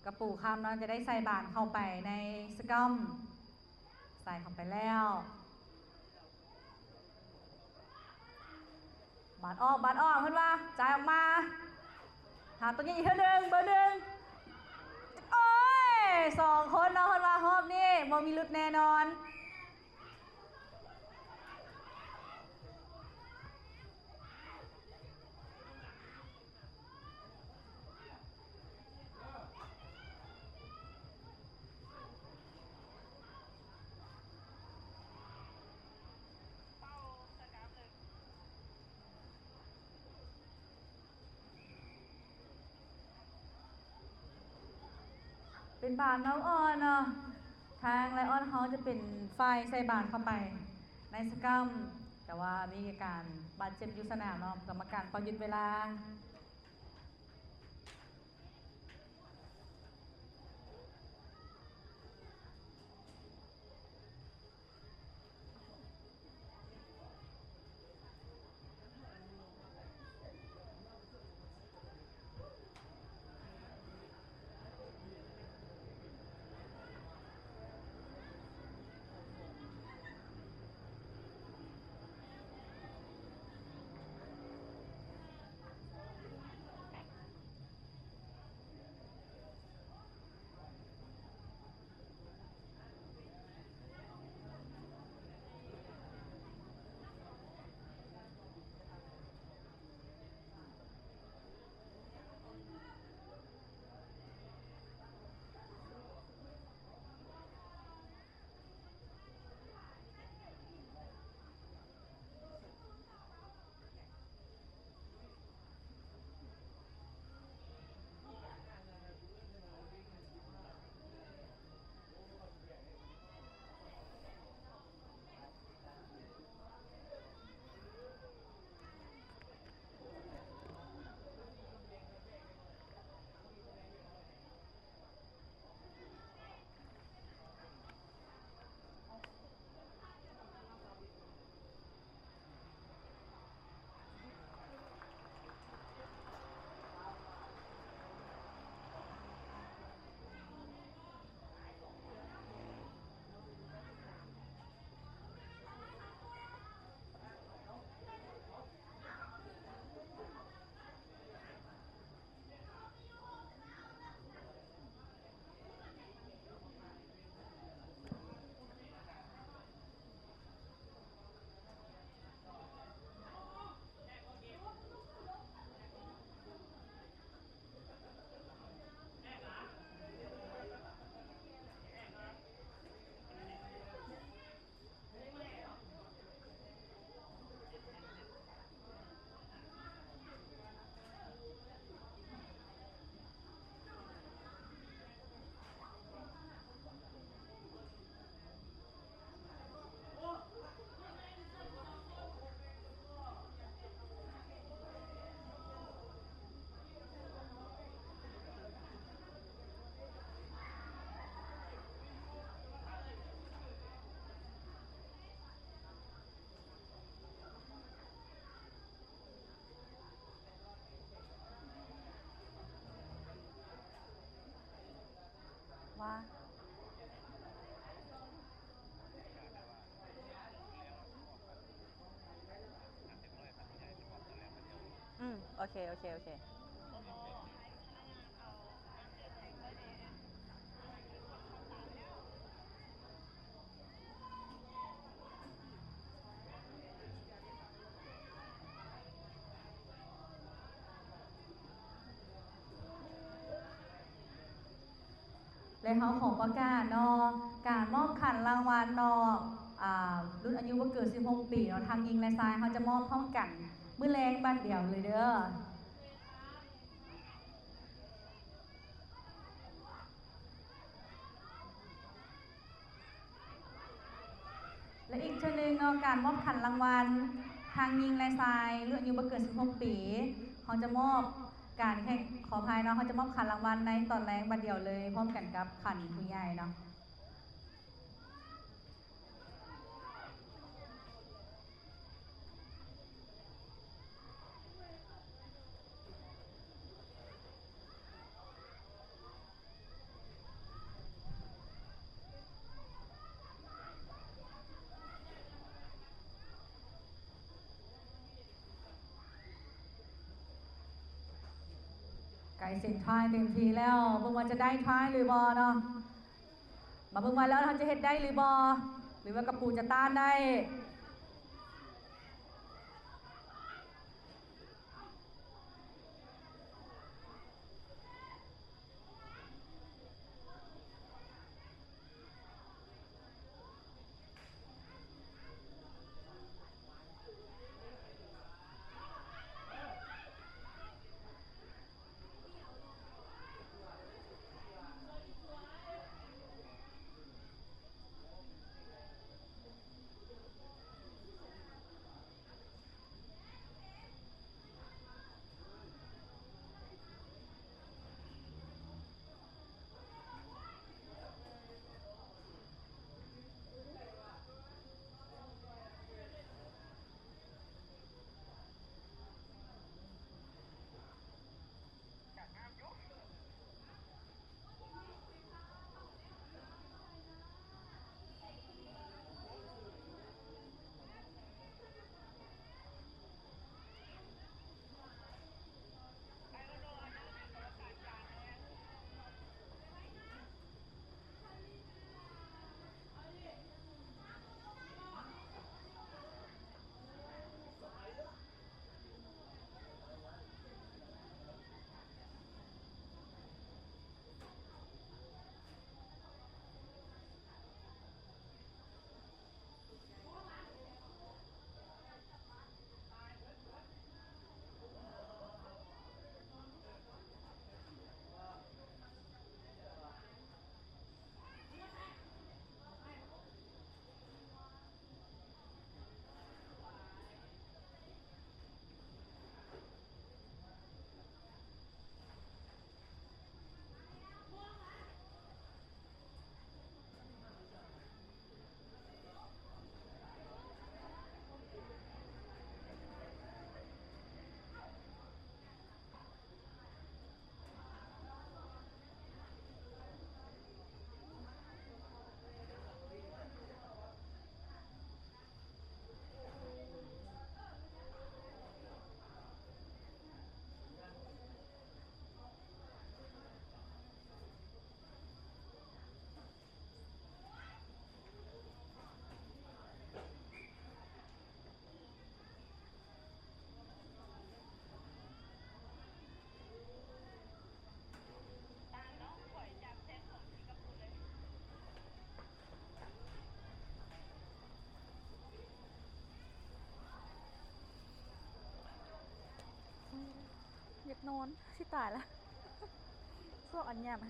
ກະປູຄຳເນາະ ຈະໄດ້ໃສ່ບານເຂົ້າໄປໃນສະກຳ ໃສ່ເຂົ້າໄປແລ້ວ ບານອອກ ບານອອກ ເພິ່ນວ່າ ຈ່າຍອອກມາ ຫາຕົວຍິງອີກເທື່ອໜຶ່ງ ເບີໜຶ່ງ ໂອ້ຍ ສອງຄົນເນາະ ເພິ່ນວ່າຮອບນີ້ບໍ່ມີຫຼຸດແນ່ນອນ. ເປັນບານເອົາອ່ອນເນາະ ທາງໄລອອນເຮົາຈະເປັນຝ່າຍໃສ່ບານເຂົ້າໄປໃນສະກຳ ແຕ່ວ່າມີການບາດເຈັບຢູ່ສະໜາມເນາະ ກຳມະການຂໍຢຸດເວລາ. ວ່າ ອືມ ໂອເຄ ໂອເຄ ໂອເຄ. ແລະ ເຮົາຂໍປະກາດເນາະ ການມອບຂັນລາງວັນເນາະ ອາ ລຸ້ນອາຍຸບໍ່ເກີນສິບຫົກປີເນາະ ທັງຍິງ ແລະ ຊາຍ ເຮົາຈະມອບພ້ອມກັນມື້ແລງບັດດຽວເລີຍເດີ. ແລະ ອີກເທື່ອໜຶ່ງເນາະ ການມອບຂັນລາງວັນ ທັງຍິງ ແລະ ຊາຍ ລຸ້ນອາຍຸບໍ່ເກີນສິບຫົກປີ ເຮົາຈະມອບການແຂ່ງ ຂໍອະໄພເນາະ ເຮົາຈະມອບຂັນລາງວັນໃນຕອນແລງບັດດຽວເລີຍ ພ້ອມກັນກັບຂັນຜູ້ໃຫຍ່ເນາະ. ໃກ້ເສັ້ນທາຍເຕັມທີ່ແລ້ວ ເບິ່ງວ່າຈະໄດ້ທາຍຫຼືບໍ່ເນາະ. ມາເບິ່ງວ່າແລ້ວເຮົາຈະເຮັດໄດ້ຫຼືບໍ່ ຫຼືວ່າກະປູຈະຕ້ານໄດ້. ສ ນອນ ຊິຕາຍລະ ຊອກອັນຫຍັງ.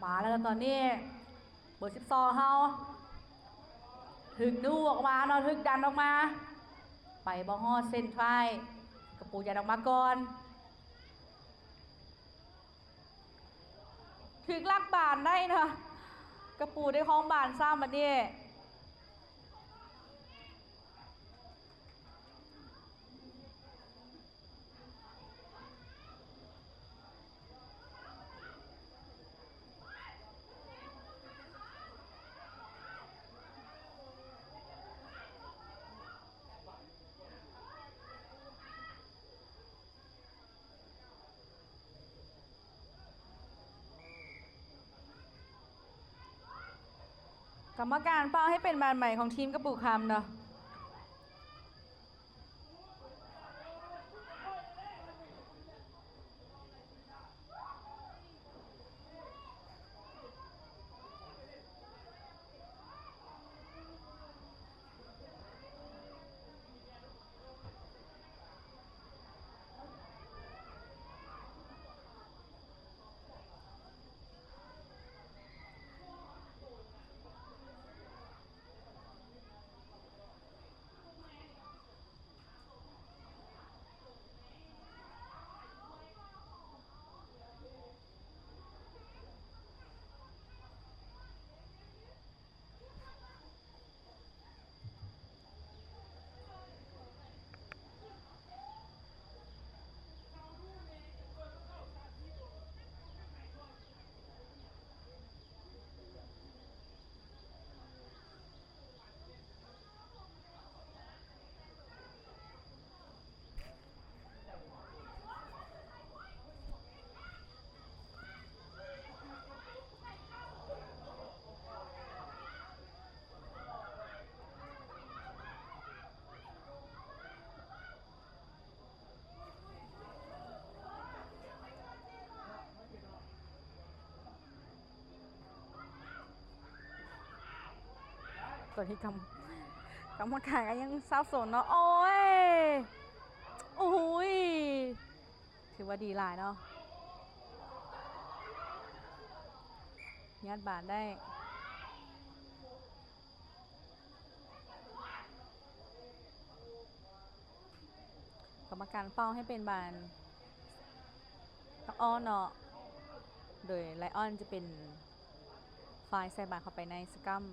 ມາແລ້ວຕອນນີ້ ເບີສິບສອງເຮົາ ຖືກດູດອອກມາເນາະ ຖືກດັນອອກມາ ໄປບໍ່ຮອດເສັ້ນໄປ ກະປູຍັດອອກມາກ່ອນ. ຖືກລັກບານໄດ້ນະ ກະປູໄດ້ຄອງບານຊ້ຳບັດນີ້. ກຳມະການເປົ່າໃຫ້ເປັນບານໃໝ່ຂອງທີມກະປູຄຳເນາະ. ຕອນນີ້ກຳ ກຳມະການກໍຍັງສັບສົນເນາະ. ໂອ້ຍ ໂອ້ຍ ຖືວ່າດີຫຼາຍເນາະ ຍາດບານໄດ້. ກຳມະການເປົ່າໃຫ້ເປັນບານ ອອນເນາະ ໂດຍໄລອອນຈະເປັນຝ່າຍໃສ່ບານເຂົ້າໄປໃນສະກຳ.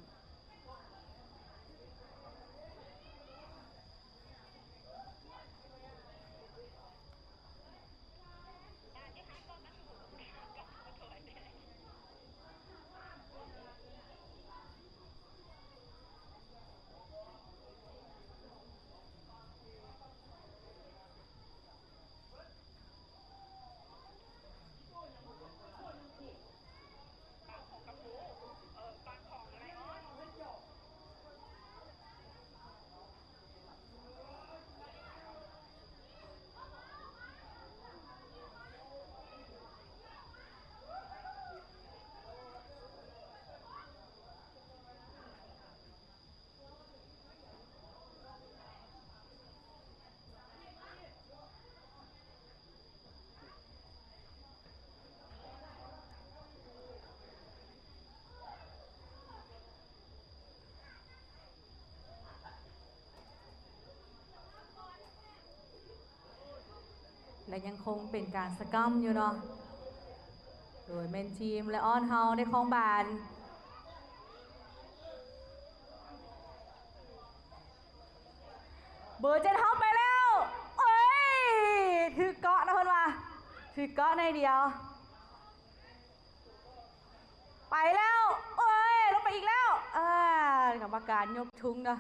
ແລະ ຍັງຄົງເປັນການສະກຳຢູ່ເນາະ. ໂດຍແມ່ນທີມໄລອອນເຮົາໄດ້ຄອງບານ. ເບີເຈັດເຮົາໄປແລ້ວ. ໂອ້ຍ ຖືກເກາະນະເພິ່ນວ່າ ຖືກເກາະໜ້ອຍດຽວ. ໄປແລ້ວ. ໂອ້ຍ ລົງໄປອີກແລ້ວ. ອ່າ ກຳມະການຍົກທຸງເນາະ.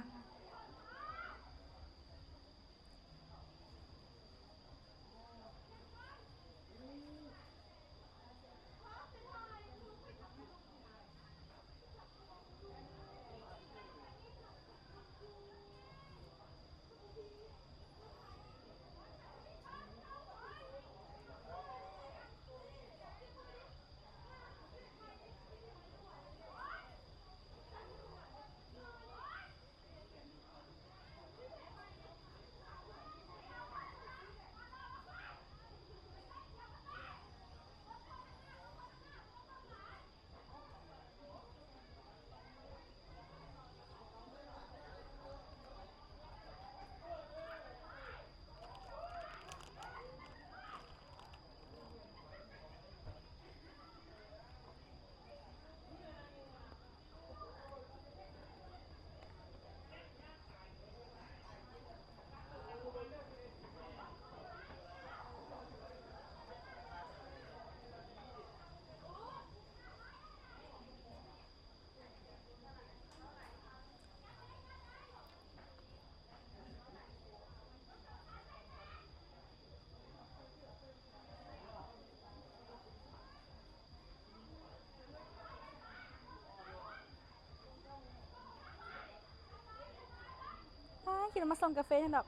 ອ້າຍ ຄິດວ່າມາສົ່ງກາເຟຊັ້ນດອກ.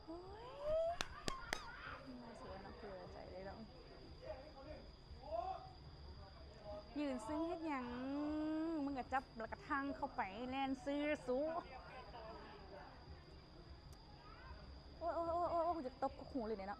ໂອ້ຍ ສວຍນຳເພື່ອໃຈເດ້ເນາະ. ຢືນຊຶ້ງເຮັດຫຍັງ? ມຶງກະຈັບແລ້ວກະທັງເຂົ້າໄປ ແລ່ນຊື້ສູ. ໂອ້ຍ ໂອ້ຍ ໂອ້ຍ ໂອ້ຍ ໂອ້ຍ ຢາກຕົບກົກຫູເລີຍເນາະ.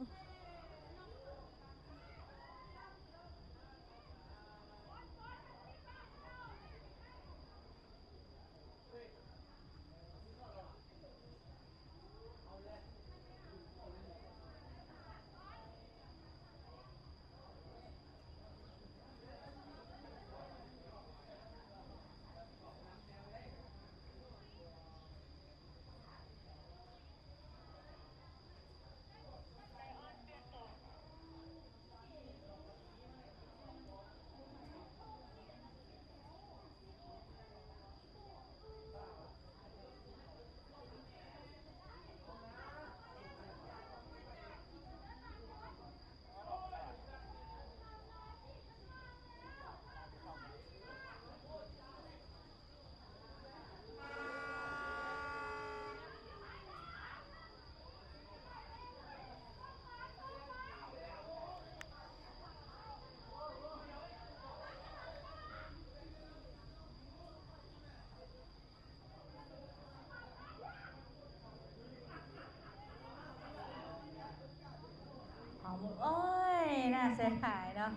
ເອົາ ໂອ້ຍ ໜ້າເສຍດາຍເນາະ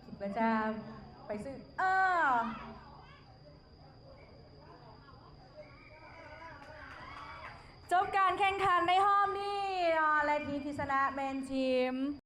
ຄິດວ່າຈະໄປຊື້ ເອີ ຈົບການແຂ່ງຂັນໃນຮອບນີ້ເນາະ ແລະ ທີມທີ່ຊະນະແມ່ນທີມ